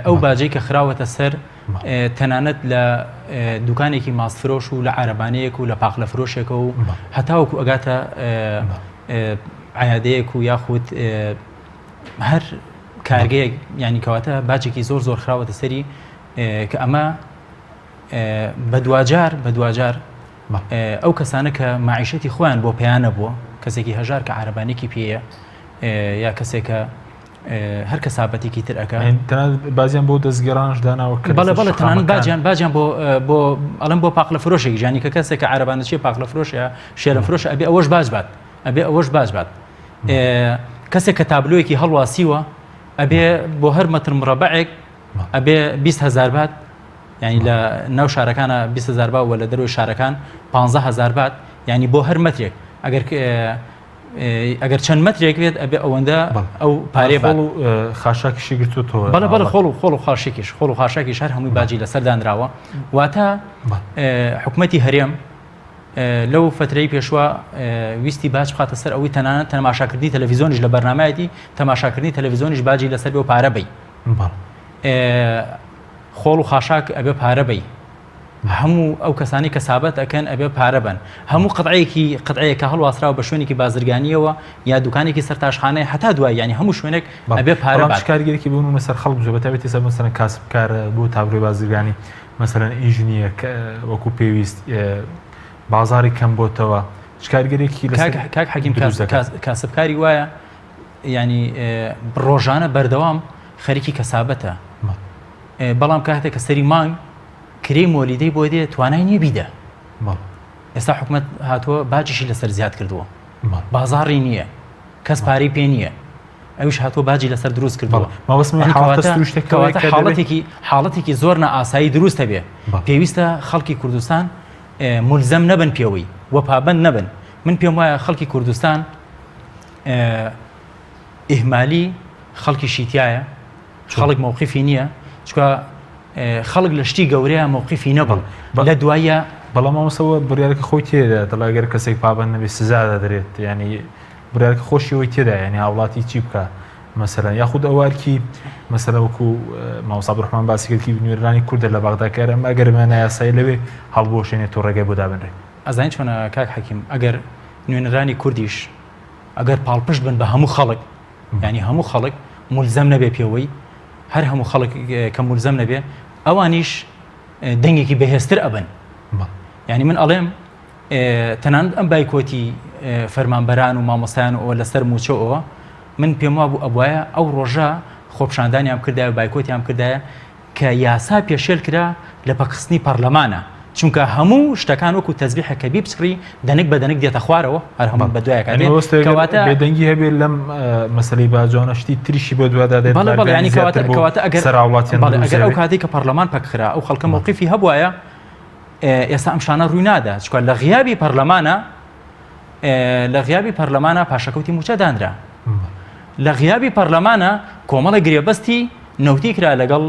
ئەو باجەی کە خراوەتە سەر تەنانەت لە دوکانێکی ماستفرۆش و لە عربانەیەک و لە پاقلە فرۆشێکە و هەتاوەکو ئەگاتە عیادەیەک و یاخود هەر کارگەیەک ینی کەواتە باجێکی زۆر زۆر خراوەتە سەری کە ئەمە بە دواجار بە دواجار ئەو کەسانە کە معیشەتی خۆیان بۆ پێیانە بووە کەسێکی هەژار کە عربانێکی پێیە یا کەسێکە هەر کەسابەتێکی تر ئەکا بازیان بۆ دەستگەرانش داناوە بەڵێ بەڵێ تەنانەت باجیان باجیان بۆ بۆ ئەڵم بۆ پاقلە فرۆشێک ژیانی کە کەسێک کە عربانە چیە پاقلە فرۆشە شێرە فرۆشە ئەبێ ئەوەش باج بات ئەبێ ئەوەش باج بات کەسێک کە تابلۆیەکی هەڵواسیوە ئەبێ بۆ هەر مەتر مڕەبعێک ئەبێ 20 هزار بات ینی لە ناو شارەکانە 20 هزار با وە لە دەروی شارەکان 15 هزار بات ینی بۆ هەر مەترێک ئەگەر ئەگەر چەند مەترێک بێت ئەبێ ئەوەندە ئەو پارێ بات و خاشاکیشی گرتووەتەوە بەڵێ بەڵێ خۆڵ و خۆڵ و خاشێکیش خۆڵ و خاشاکیش هەر هەمووی باجی لەسەر دانراوە واتە حکومەتی هەرێم لەو فترەی پێشوە ویستی باج بخاتە سەر ئەوەی تەنانەت تەماشاکردنی تەلەڤیزیۆنیش لە بەرنمایەتی تەماشاکردنی تەلەڤیزیۆنیش باجی لەسەر بێ و پارە بی خۆڵ و خاشاک ئەبێ پارە بی. هەموو ئەو کەسانی کە سابەت ئەکەن ئەبێ پارە بن هەموو قەتعەیەکی قەتعەیەک کە هەڵواسراوە بە شوێنێکی بازرگانیەوە یا دوکانێکی سەرتاشخانەیە هەتا دوای یانی هەموو شوێنێک ئەبێ پارە بەڵام بات. چ کاریگەرێکی بوون لەسەر خەڵک بژێ بەتایبەتی ئێستا مەسەلەن کاسبکار بۆ تابلۆی بازرگانی مەسەلەن ئیش نییە کە وەکو پێویست بازاری کەم بۆتەوە چ کاریگەرێکی لەسەر کاک کاک حەکیم دروست دەکات؟ کاسبکاری وایە ینی ڕۆژانە بەردەوام خەریکی کەسابەتە بەڵام کاتێک کە سەری مانگ کرێی مۆلیدەی بۆ دێ توانای نییە بیدە ئێستا حکومەت هاتووە باجیشی لەسەر زیاد کردووە بازاڕی نییە کەس پارەی پێ نییە ئەوش هاتووە باجی لەسەر دروست کردووە حاڵەتێکی حاڵەتێکی زۆر نائاسایی دروستە بێ پێویستە خەڵکی کوردستان ملزەم نەبن پێوەی و پابند نەبن من پێم وایە خەڵکی کوردستان ئیهمالی خەڵکی شیتایە خەڵک مەوقفی نییە چکە خەڵک لە شتی گەورەیە مەوقفی نەبوو لە دوایە بەڵام مامۆستاوە بڕیارەکە خۆی تێدا دەڵێ گەر کەسێک پابند نەبێت سزا دەدرێت ینی بڕیارەکە خۆشیەوەی تێدا ینی هاوڵاتی چی بکە مەسەلەن یاخود ئەو ئەرکی مەسەلە وەکو مامۆستا عەبدولڕەحمان باسی کرد کی نوێنەرانی کوردە لە بەغدا کە ئەمە ئەگەر بە نایاسایی لەوێ هەڵبوەشێنێت و ڕێگای بۆ دابنرێت. ئەزانی چۆنە کاک حەکیم ئەگەر نوێنەرانی کوردیش ئەگەر پاڵپشت بن بە هەموو خەڵک ینی هەموو خەڵک ملزەم نەبێ پێوەی هەر هەموو خەڵک کە ملزەم نەبێ ئەوانیش دەنگێکی بەهێزتر ئەبن ینی من ئەڵێم تەنانەت ئەم بایکۆتی فەرمانبەران و مامۆستایان و ئەوە لەسەر مووچە ئەوە من پێم وابوو ئەبواە ئەو ڕۆژە خۆپشاندانیان کردایە و بایکۆتیان کردایە کە یاسا پێشێل کرا لە پەکخستنی پەرلەمانە چونکە هەموو شتەکان وەکو تەزبیحە کە بیپچڕی دەنک بە دەنک دێتە خوارەوە هەر هەموو بە دوایەکە یعنی کەواتە بێدەنگی هەبێت لەم مەسەلەی باجوانە شتی تریشی بە دوادا دێت بەڵێ بەڵێ یعنی کەواتە کەواتە ئەگەر سەر هاوڵاتیان بەڵێ ئەگەر ئەو کاتێک کە پەرلەمان پەکخرا ئەو خەڵکە مەوقفی هەبوایە ئێستا ئەم شانە ڕووی نادا چکە لە غیابی پەرلەمانە لە غیابی پەرلەمانە پاشەکەوتی موچە دانرا لە غیابی پەرلەمانە کۆمەڵە گرێبەستی نەوتی کرا لەگەڵ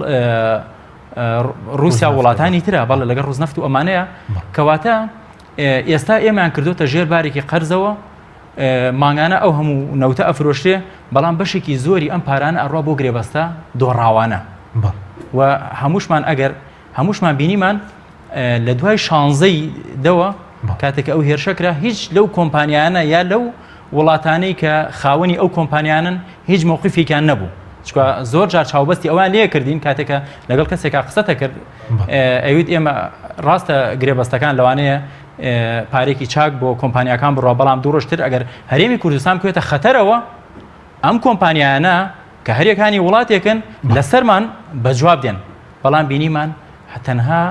رووسیا وڵاتانی ترە بەڵێ لەگەڵ ڕوزنەفت و ئەمانەیە کەواتە ئێستا ئێمان کردوتە ژێر بارێکی قەرزەوە مانگانە ئەو هەموو نەوتە ئەفرۆشرێ بەڵام بەشێکی زۆری ئەم پارانە ئەڕوا بۆ گرێبەستە دۆڕاوانە و هەمووشمان ئەگەر هەمووشمان بینیمان لە دوای شانزەی دەوە کاتێک ئەو هێرشە کرا هیچ لەو کۆمپانیانە یا لەو وڵاتانەی کە خاوەنی ئەو کۆمپانیانن هیچ مووقفێکیان نەبوو چکە زۆر جار چاوبەستی ئەوان لێ کردین کاتێکە لەگەڵ کەسێکا قسەتە کرد ئەویت ئێمە ڕاستە گرێبەستەکان لەوانەیە پارێکی چاک بۆ کۆمپانیاکان بڕوا بەڵام دوو ڕۆژتر ئەگەر هەرێمی کوردستان بکەوێتە خەتەرەوە ئەم کۆمپانیانە کە هەریەکانی وڵاتێکن لەسەرمان بە جواب دێن بەڵام بینیمان تەنها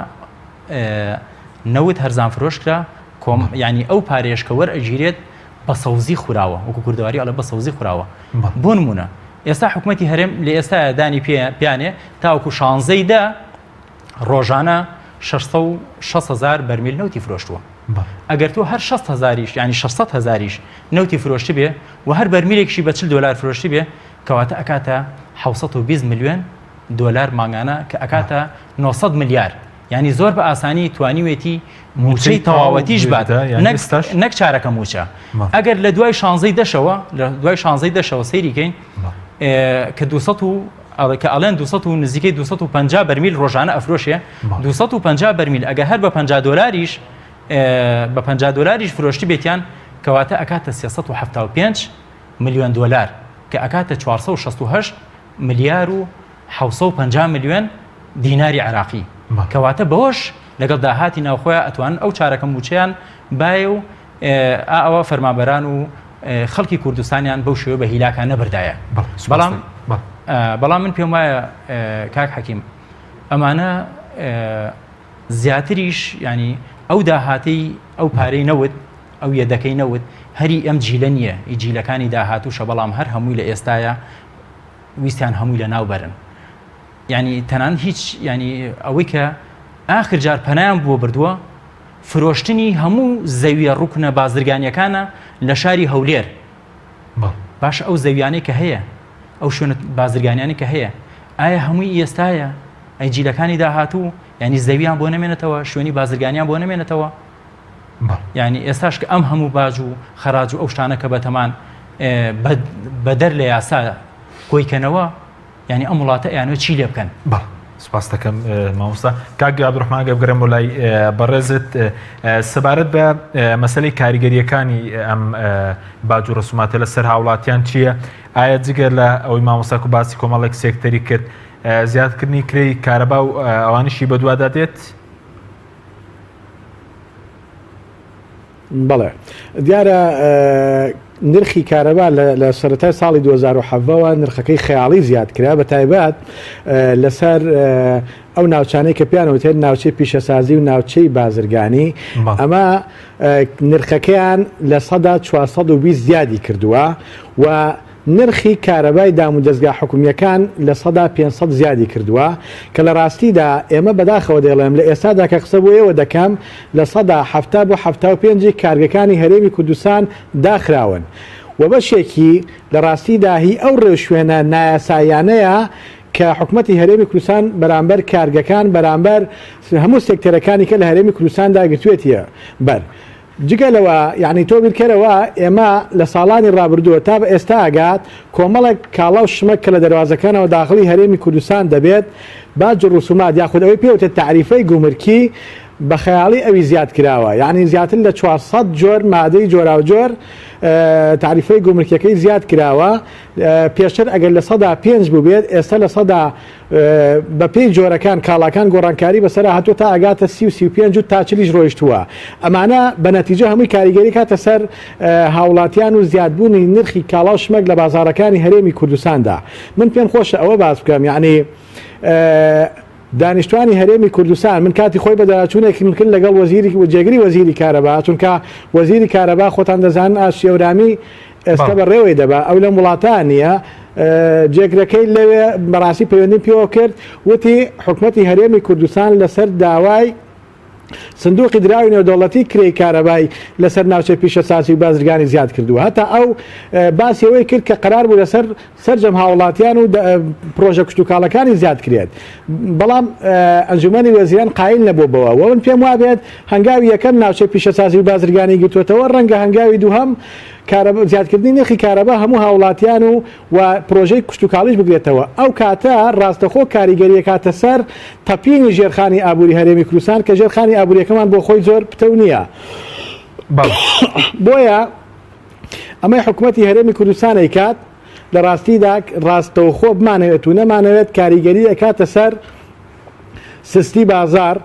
نەوت هەرزان فرۆشکرا کۆم ینی ئەو پارێش کە وەرئەگیرێت بە سەوزی خوراوە وەکو کوردەواری ئەڵێ بە سەوزی خوراوە بۆ نمونە ئێستا حکوومەتی هەرێم لە ئێستا دانی پیانێ تاوەکو شانزەی دە ڕۆژانە 660 هزار بەرمیل نەوتی فرۆشتووە ئەگەر تۆ هەر 6 هزاریش ینی 600 هزاریش نەوتی فرۆشتی بێ و هەر بەرمیلێکشی بە 40 دلار فرۆشتی بێ کەواتە ئەکاتە 620 میلیۆن دۆلار مانگانە کە ئەکاتە 900 ملیار ینی زۆر بە ئاسانی توانیوێتی موچەی تەواوەتیش بات نەک چارەکە موچە ئەگەر لە دوای شانزەی دەشەوە لە دوای شانزەی دەشەوە سەیریکەین کە 200 و کە ئەڵێن 200 و نزیکەی 250 بەرمیل ڕۆژانە ئەفرۆشێ 250 بەرمیل ئەگە هەر بە 50 دۆلاریش بە 50 دۆلاریش فرۆشتی بێتیان کەواتە ئەکاتە 375 میلیۆن دۆلار کە ئەکاتە 468 ملیار و 750 میلیۆن دیناری عراقی کەواتە بەوەش لەگەڵ داهاتی ناوخۆیان ئەتوانن ئەو چارەکە مووچەیان بایە و ئا ئەوە فەرمانبەران و خەڵکی کوردستانیان بەو شێوە بە هیلاکان نەبردایە بەڵام بەڵام من پێم وایە کاک حەکیم ئەمانە زیاتریش ینی ئەو داهاتەی ئەو پارەی نەوت ئەو یەدەکەی نەوت هەری ئەم جیلە نییە ئی جیلەکانی داهاتووشە بەڵام هەر هەمووی لە ئێستاە ویستیان هەمووی لە ناو بەرن یانی تەنانەت هیچ یانی ئەوەی کە ئاخر جار پەنایان بۆ بردووە فرۆشتنی هەموو زەویە ڕوکنە بازرگانیەکانە لە شاری هەولێر باش ئەو زەویانەی کە هەیە ئەو شوێنە بازرگانیانی کە هەیە ئایا هەمووی ئێستایە ئەی جیلەکانی داهاتوو ینی زەویان بۆ نەمێنێتەوە شوێنی بازرگانیان بۆ نەمێنێتەوە ینی ئێستاش کە ئەم هەموو باج و خەراج و ئەو شتانە کە بەتەمان بەدەر لە یاسا کۆیکەنەوە یانی ئەم وڵاتە ئەیانەوێت چی لێ بکەن؟ بەڵێ. سپاست دەکەم مامۆستا. کاک عەبدولڕەحمان ئەگەر بگەڕێم بۆ لای بەڕێزت سەبارەت بە مەسەلەی کاریگەرییەکانی ئەم باج و ڕسوماتە لەسەر هاوڵاتیان چییە؟ ئایا جگە لە ئەوەی مامۆستا کو باسی کۆمەڵێک سێکتەری کرد زیادکردنی کرێی کارەبا و ئەوانیشی بەدوادا دێت؟ بەڵێ دیارە نرخی کارەبا لە سەرەتای ساڵی 2017ەوە نرخەکەی خەیاڵی زیاد کرا بە تایبەت لەسەر ئەو ناوچانەی کە پیان وتێت ناوچەی پیشەسازی و ناوچەی بازرگانی ئەمە نرخەکەیان لە سەدا 420 زیادی کردووە و نرخی کارەبای دامودەزگا حکومییەکان 500% زیادی کردووە کە لە ڕاستیدا ئێمە بەداخەوە دەیڵێم لە ئێستادا کە قسە بۆ ئێوە دەکەم 70% بۆ 75 ی کارگەکانی هەرێمی کوردستان داخراون و بەشێکی لە ڕاستیدا هی ئەو ڕێوشوێنە نایاساییانەیە کە حکومەتی هەرێمی کوردستان بەرامبەر کارگەکان بەرامبەر هەموو سێکتەرەکانی کە لە هەرێمی کوردستاندا گرتوێتیە بەر. جگە لەوە یەعنی تۆ بیرکەرەوە ئێمە لە ساڵانی ڕابردووە تا بە ئێستا ئەگات کۆمەڵێک کاڵا و شمەک کە لە دەروازەکانەوە داخڵی هەرێمی کوردستان دەبێت باج و ڕسومات یاخود ئەوەی پێ وترێت تەعریفەی گومرکی بە خەیاڵی ئەوی زیاد کراوە یەعنی زیاتر لە 400 جۆر مادەی جۆراوجۆر تەعریفەی گومرکیەکەی زیاد کراوە پێشتر ئەگەر 5% بووبێت ئێستا لە بە پێی جۆرەکان کاڵاکان گۆڕانکاری بەسەرا هاتووە تا ئەگاتە 30 و 35 و تا چلیش ڕۆیشتووە ئەمانە بە نەتیجە هەمووی کاریگەری کاتە سەر هاوڵاتیان و زیادبوونی نرخی کاڵا و شمەک لە بازاڕەکانی هەرێمی کوردستاندا من پێم خۆشە ئەوە باس بکەم یعنی دانیشتوانی هەرێمی کوردستان من کاتی خۆی بەداچوونێکم کرد لەگەڵ وەزیری و جێگری وەزیری کارەبا چونکە وەزیری کارەبا خۆتان دەزانن ئاسیەورامی ئێستا بەڕێوەی دەبا ئەو لەم وڵاتە نییە جێگرەکەی لەوێ بەڕاستی پەیوەندیم پێوە کرد وتی حکومەتی هەرێمی کوردستان لەسەر داوای سندوقی دراوی نێودەوڵەتی کرێی کارەبای لەسەر ناوچەی پیشەسازی و بازرگانی زیاد کردووە هەتا ئەو باسی ئەوەی کرد کە قەرار بوو لەسەر سەرجەم هاوڵاتیان و پرۆژە کشتوکاڵەکانی زیاد کرێت بەڵام ئەنجومەنی وەزیران قایل نەبوو بەوە و من پێم وابێت هەنگاوی یەکەم ناوچەی پیشەسازی و بازرگانی گرتووەتەوە ڕەنگە هەنگاوی دووهەم کارەبا زیادکردنی نرخی کارەبا هەموو هاوڵاتیان و و پرۆژەی کشتوکاڵیش بگرێتەوە ئەو کاتە ڕاستەخۆ کاریگەری ئەکاتە سەر تەپینی ژێرخانی ئابووری هەرێمی کوردستان کە ژێرخانی ئابووریەکەمان بۆ خۆی زۆر پتەو نییە بۆیە ئەمەی حکوومەتی هەرێمی کوردستان ئەیکات لە ڕاستیدا ڕاستەوخۆ بمانەوێت و نەمانەوێت کاریگەری ئەکاتە سەر سستی بازاڕ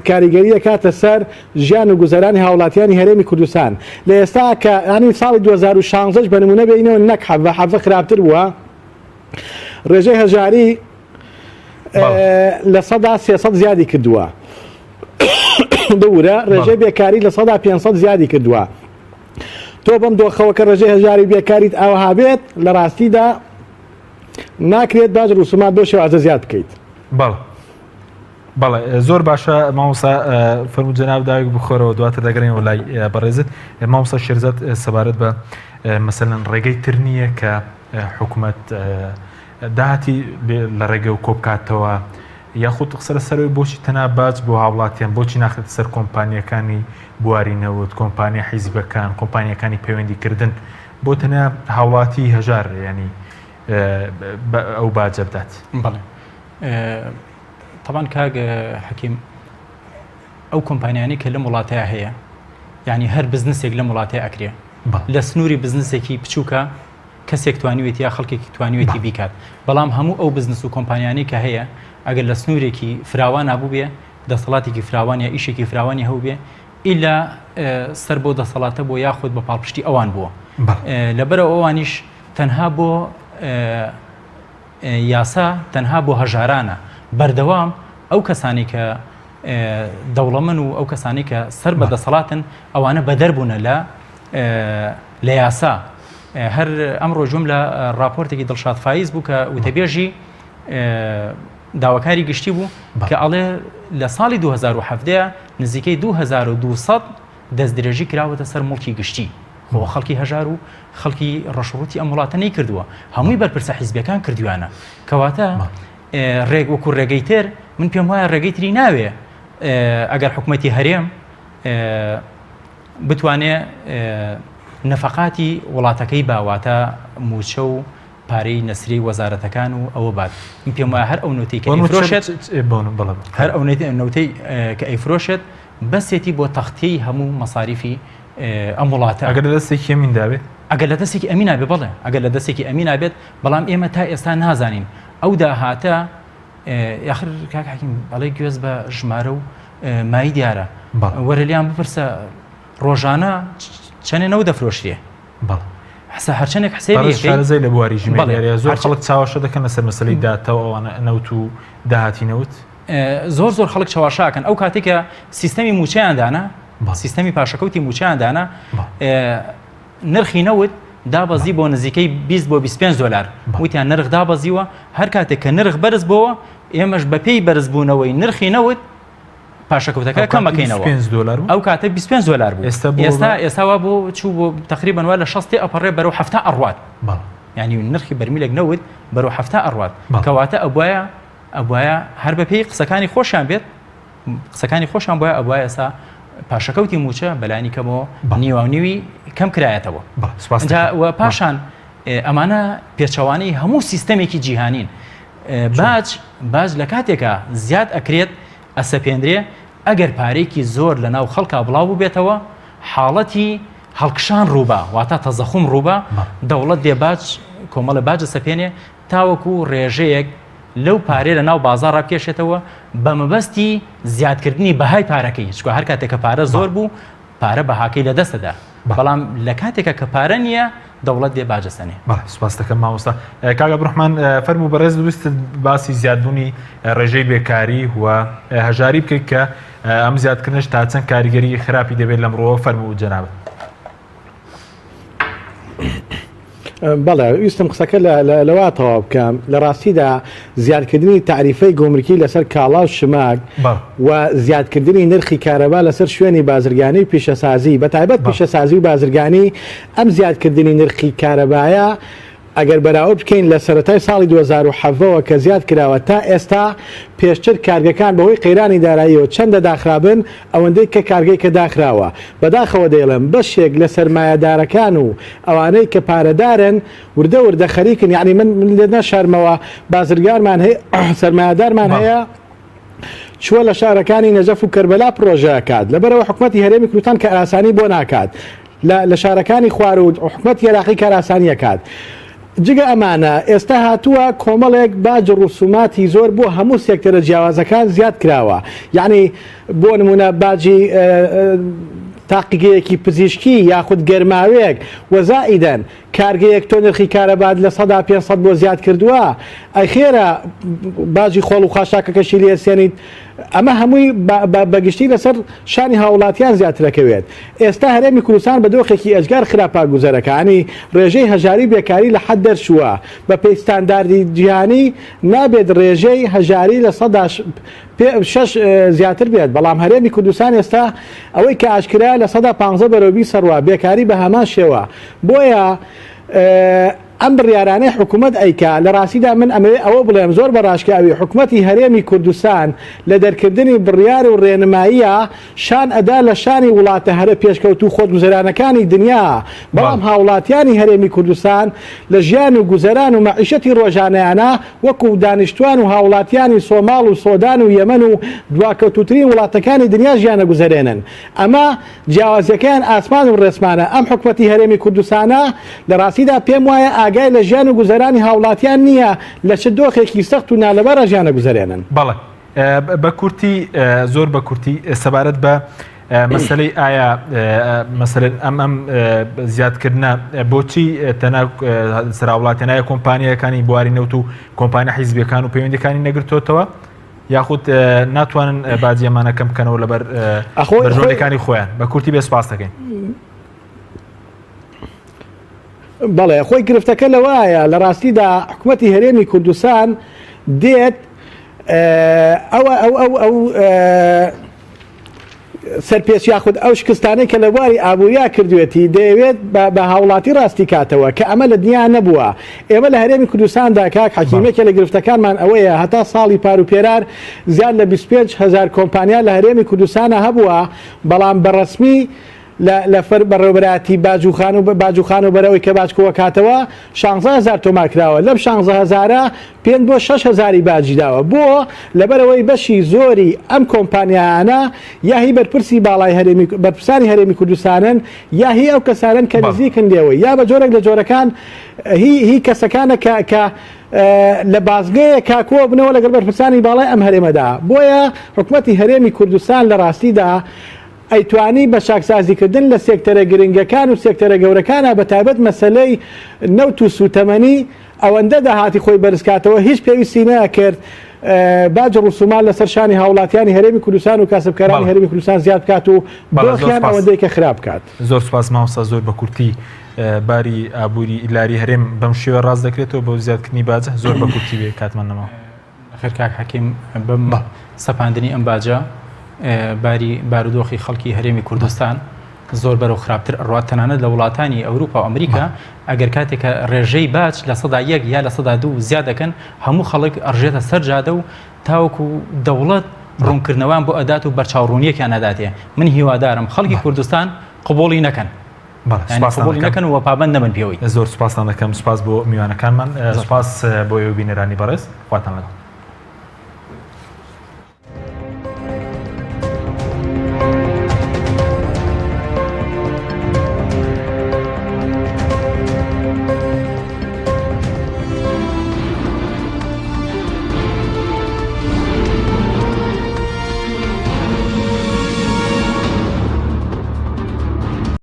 کاریگەری ئەکاتە سەر ژیان و گوزەرانی هاوڵاتیانی هەرێمی کوردستان لە ئێستا کە ینی ساڵی 2016 بە نمونە بینەوە نەک حەڤە حەڤە خراپتر بووە ڕێژەی هەژاری 300% زیادی کردووە ببورە ڕێژەی بێکاری 500% زیادی کردووە تۆ بەم دۆخەوە کە ڕێژەی هەژاری بێکاریت ئاوها بێت لە ڕاستیدا ناکرێت باج ڕسومات بەو شێوازە زیاد بکەیت. بەڵێ بەڵێ زۆر باشە مامۆستا فەرموو جەناب داوێک بخۆرەوە دواتر دەگەڕێنەوە لای بەڕێزت مامۆستا شێرزاد سەبارەت بە مەسەلەن ڕێگەی تر نییە کە حکوومەت داهاتی لە ڕێگە و کۆبکاتەوە یاخود قسە لەسەرەوەی بۆچی تەنها باج بۆ هاوڵاتیان بۆچی ناخرێتە سەر کۆمپانیەکانی بواری نەوت کۆمپانیا حیزبەکان کۆمپانیەکانی پەیوەندیکردن بۆ تەنیا هاوڵاتی هەژار ینی ئەو باجە بدات. بەڵێ تەبان کاک حەکیم ئەو کۆمپانیانی کە لەم وڵاتەیە هەیە یعنی هەر بزنسێک لەم وڵاتەیە ئەکرێ لە سنووری بزنسێکی بچووکە کەسێک توانیوێتی یا خەڵکێکی توانیوێتی بیکات بەڵام هەموو ئەو بزنس و کۆمپانیانی کە هەیە ئەگەر لە سنوورێکی فراوان نابوو بێ دەسەڵاتێکی فراوان یا ئیشێکی فراوانی هەبووبێ ئیلا سەر بۆ دەسەڵاتە بۆ یاخود بە پاڵپشتی ئەوان بووە لەبەرە ئەوانیش تەنها بۆ یاسا تەنها بۆ هەژارانە بەردەوام ئەو کەسانی کە دەوڵەمن و ئەو کەسانی کە سەر بە دەسەڵاتن ئەوانە بەدەر بوونە لە لە یاسا هەر ئەم ڕۆژوم لە راپۆرتێکی دڵشاد فایز بوو کە وتەبێژی داواکاری گشتی بوو کە ئەڵێ لە ساڵی 2017 نزیکەی 2200 دەستدرێژی کراوەتە سەر موڵکی گشتی خۆ خەڵکی هەژار و خەڵکی ڕەشڕوتی ئەم وڵاتە نەیکردووە هەمووی بەرپرسە حیزبەکان کردویانە کەواتە ڕێک وەکو ڕێگەی تر من پێم وایە ڕێگەی تری ناوێ ئەگەر حکوومەتی هەرێم بتوانێ نەفەقاتی وڵاتەکەی باواتە موچە و. پارەی نەسری وەزارەتەکان و ئەوە بات من پێم وایە هەر ئەو نەوتەی کە ئەیفرۆشێت هەر ئەو نەوتەی کە ئەیفرۆشێت بەسێتی بۆ تەختیەی هەموو مەساریفی ئەم وڵاتە. ئەگەر لە دەستێکی ئەمیندا بێت؟ ئەگەر لە دەستێکی ئەمینا بێت بەڵێ، ئەگەر لە دەستێکی ئەمینا بێت، بەڵام ئێمە تا ئێستا نازانین ئەو داهاتە یاخر کاک حەکیم ئەڵێ گوێز بە ژمارە و مای دیارە وەرە لیان بپرسە ڕۆژانە چەنێ نەوت دەفرۆشرێ حسا هەرچەندێک حسێبی شارەزای لە بواری ژمێریارە زۆر خەڵک چاوەشە دەکەن لەسەر مەسەلەی داتا و ئەوانە نەوت و داهاتی نەوت زۆر زۆر خەڵک چەواشاکەن ئەو کاتێک کە سیستەمی موچەیان دانا سیستەمی پاشەکەوتی موچەیان دانا نرخی نەوت دابەزی بۆ نزیکەی 20 بۆ 25 دلار وتیان نرخ دابەزیوە هەر کاتێک کە نرخ بەرز بۆوە ئێمەش بەپێی بەرزبوونەوەی نرخی نەوت پاشەکەوتەکە کەمەکەینەوە ئەو کاتە 25 دلار بوو ئێستا ئێستا وا بۆ چوو بۆ تقریبا وا لە 60 ئەپەڕێ بەرەو هەفتا ئەڕوات ینی نرخی بەرمیلێک نەوت بەرەو هەفتا ئەڕوات کەواتە ئەبواە ئەبوایە هەر بەپێی قسەکانی خۆشیان بێت قسەکانی خۆشیان بۆیە ئەبوایە ئێستا پاشەکەوتی مووچە بەلانی کەمەوە نیواونیوی کەم کرایەتەوە و پاشان ئەمانە پێچەوانەی هەموو سیستەمێکی جیهانین باج باج لە کاتێکا زیاد ئەکرێت ئەسەپێندرێ ئەگەر پارێکی زۆر لە ناو خەڵکا بڵاو بووبێتەوە حاڵەتی هەڵکشان ڕووبا واتە تەزەخوم ڕووبا دەوڵەت دێ باج کۆمەڵە باجە سەپێنێ تاوەکو ڕێژەیەک لەو پارەیە لە ناو بازاڕ ڕابکێشێتەوە بە مەبەستی زیادکردنی بەهای پارەکەی چونکە هەر کاتێک کە پارە زۆر بوو پارە بەهاکەی لە دەست دەدا بەڵام لە کاتێکە کە پارە نییە دەوڵەت دێ باجە سەنێ. بەڵێ سوپاس دەکەم مامۆستا. کاک عەبدولڕەحمان فەرموو بەڕێز ویستت باسی زیادبوونی ڕێژەی بێکاری و هەژاری بکەیت کە ئەم زیادکردنەش تا چەند کاریگەری خراپی دەبێت لەم ڕووەوە فەرموو جەنابت. بەڵێ ویستم قسەکە لەوا تەواو بکەم لە ڕاستیدا زیادکردنی تاریفەی گومرکی لەسەر کاڵا و شماک و زیادکردنی نرخی کارەبا لەسەر شوێنی بازرگانی و پیشەسازی بە تایبەت پیشەسازی و بازرگانی ئەم زیادکردنی نرخی کارەبایە ئەگەر بەراورد بکەین لە سەرەتای ساڵی 2017 ەوە کە زیاد کراوە تا ئێستا پێشتر کارگەکان بەهۆی قەیرانی داراییەوە چەندە داخرابن ئەوەندەی کە کارگەی کە داخراوە بەداخەوە دەیڵێم بەشێک لە سەرمایەدارەکان و ئەوانەی کە پارەدارن وردە وردە خەریکن یانی من من لێت ناشارمەوە بازرگانمان هەیە سەرمایەدارمان هەیە چووە لە شارەکانی نەجەف و کەربەلا پرۆژە ئەکات لەبەرئەوە حکومەتی هەرێمی کوردستان کارئاسانی بۆ ناکات لە لە شارەکانی خواروو حکومەتی عێراقی کارئاسانی ئەکات جگە ئەمانە ئێستا هاتووە کۆمەڵێک باج و ڕسوماتی زۆر بۆ هەموو سێکتەرە جیاوازەکان زیاد کراوە یعنی بۆ نمونە باجی تاقیگەیەکی پزیشکی یاخود گەرماوێک وەزائیدەن کارگەیەک تۆ نرخی کارەبات 500% بۆ زیاد کردووە ئەی خێرە باجی خۆڵ و خاشاکەکەشی لێ سێنیت ئەمە هەمووی بەگشتی لەسەر شانی هاوڵاتیان زیاترەکەوێت ئێستا هەرێمی کوردستان بە دۆخێکی ئێجگار خراپا گوزەرەکانی ڕێژەی هەژاری و بێکاری لە حەد دەرچووە بە پێی ستانداردی جیهانی نابێت ڕێژەی هەژاری 6% زیاتر بێت بەڵام هەرێمی کوردستان ئێستا ئەوەی کە ئاشکرایە 15% بەرەو 20 ڕوا بێکاری بە هەمان شێوە بۆیە ئەم بڕیارانەی حکومەت ئەیکا، لە ڕاستیدا من ئەمەوێ ئەوە بڵێم زۆر بە ڕاشکاوی حکومەتی هەرێمی کوردستان لە دەرکردنی بڕیار و ڕێنماییە شان ئەدا لە شانی وڵاتە هەرە پێشکەوتوو خۆشگوزەرانەکانی دنیا بەڵام هاوڵاتیانی هەرێمی کوردستان لە ژیان و گوزەران و مەعیشەتی ڕۆژانەیانا وەکو دانیشتوان و هاوڵاتیانی سۆماڵ و سۆدان و یەمەن و دواکەوتووترین وڵاتەکانی دنیا ژیان ئەگوزەرێنن ئەمە جیاوازیەکەیان ئاسمان و ڕێسمانە، ئەم حکومەتی هەرێمی کوردستانە لە ڕاستیدا پێم وایە ئاگای لە ژیان و گوزەرانی هاوڵاتیان نییە لە چ دۆخێکی سەخت و نالەبارا ژیان ئەگوزەرێنن. بەڵێ بە کورتی زۆر بە کورتی سەبارەت بە مەسەلەی ئایا مەسەلەن ئەم ئەم زیادکردنە بۆچی تەنها سەراوڵاتیان ئایا کۆمپانیاکانی بواری نەوت و کۆمپانیا حیزبیەکان و پەیوەندیەکانی نەگرتۆتەوە؟ یاخود ناتوانن باجی ئەمانە کەم بکەنەوە لەبەر بەرژەوەندیەکانی خۆیان بە کورتی بێ سپاس دەکەین. بەڵێ خۆی گرفتەکە لەوایە لە ڕاستیدا حکوومەتی هەرێمی کوردستان دێت ئەوە ئەو ئەو ئەو سەرپێچ یاخود ئەو شکستانەی کە لە بواری ئابووریا کردوێتی دەیەوێت بە هاوڵاتی ڕاستی کاتەوە کە ئەمە لە دنیا نەبووە. ئێمە لە هەرێمی کوردستاندا کاک حەکیم یەکێ لە گرفتەکانمان ئەوەیە هەتا ساڵی پار و پێرار زیاد لە 25 هەزار کۆمپانیا لە هەرێمی کوردستانا هەبووە بەڵام بە ڕەسمی. لە لە فەر بەڕێوەبەرایەتی باج و خان و باج و خان و بەرەوەی کە باج کۆکاتەوە شانزە هەزار تۆمار کراوە لەم شانزە هەزارە پێنج بۆ شەش هەزاری باجی داوە بۆ؟ لەبەرئەوەی بەشی زۆری ئەم کۆمپانیایانە یا هی بەرپرسی باڵای هەرێمی بەرپرسانی هەرێمی کوردستانن یا هی ئەو کەسانەن کە نزیکن لێوەی یا بە جۆرێک لە جۆرەکان هی هی کەسەکانە کە کە لە بازگەیەکا کۆبنەوە لەگەڵ بەرپرسانی باڵای ئەم هەرێمەدا بۆیە حکومەتی هەرێمی کوردستان لە ڕاستیدا ئەیتوانی بە چاکسازیکردن لە سێکتەرە گرنگەکان و سێکتەرە گەورەکانا بە تایبەت مەسەلەی نەوت و سوتەمەنی ئەوەندە داهاتی خۆی بەرزکاتەوە هیچ پێویستی نەئەکرد باج ڕسومات لەسەر شانی هاوڵاتیانی هەرێمی کوردستان و کاسبکارانی هەرێمی کوردستان زیاد بکات و دۆخیان ئەوەندەی کە خراپ بکات. زۆر سوپاس مامۆستا زۆر بە کورتی باری ئابووری لاری هەرێم بەم شێوە ڕاست دەکرێتەوە بۆ زیادکردنی باج زۆر بە کورتی بێ کاتمان نەماوە. نەخێر کاک حەکیم بەم سەپاندنی ئەم باجە باری بارودۆخی خەڵکی هەرێمی کوردستان زۆر بەرەو خراپتر ئەڕوات تەنانەت لە وڵاتانی ئەوروپا و ئەمریکا ئەگەر کاتێکە ڕێژەی باج 1% یا 2% زیاد دەکەن هەموو خەڵک ئەڕژێتە سەر جادە و تاوەکو دەوڵەت ڕوونکردنەوەیان بۆ ئەدات و بەرچاوڕوونیەکیان ئەداتێ من هیوادارم خەڵکی کوردستان قبوڵی نەکەن قبوڵی نەکەن و پابەند نەبن پێوەی. زۆر سوپاستان دەکەم سوپاس بۆ میوانەکانمان سوپاس بۆ ئێوە بینەرانی بەڕێز خواتان لەگەڵ.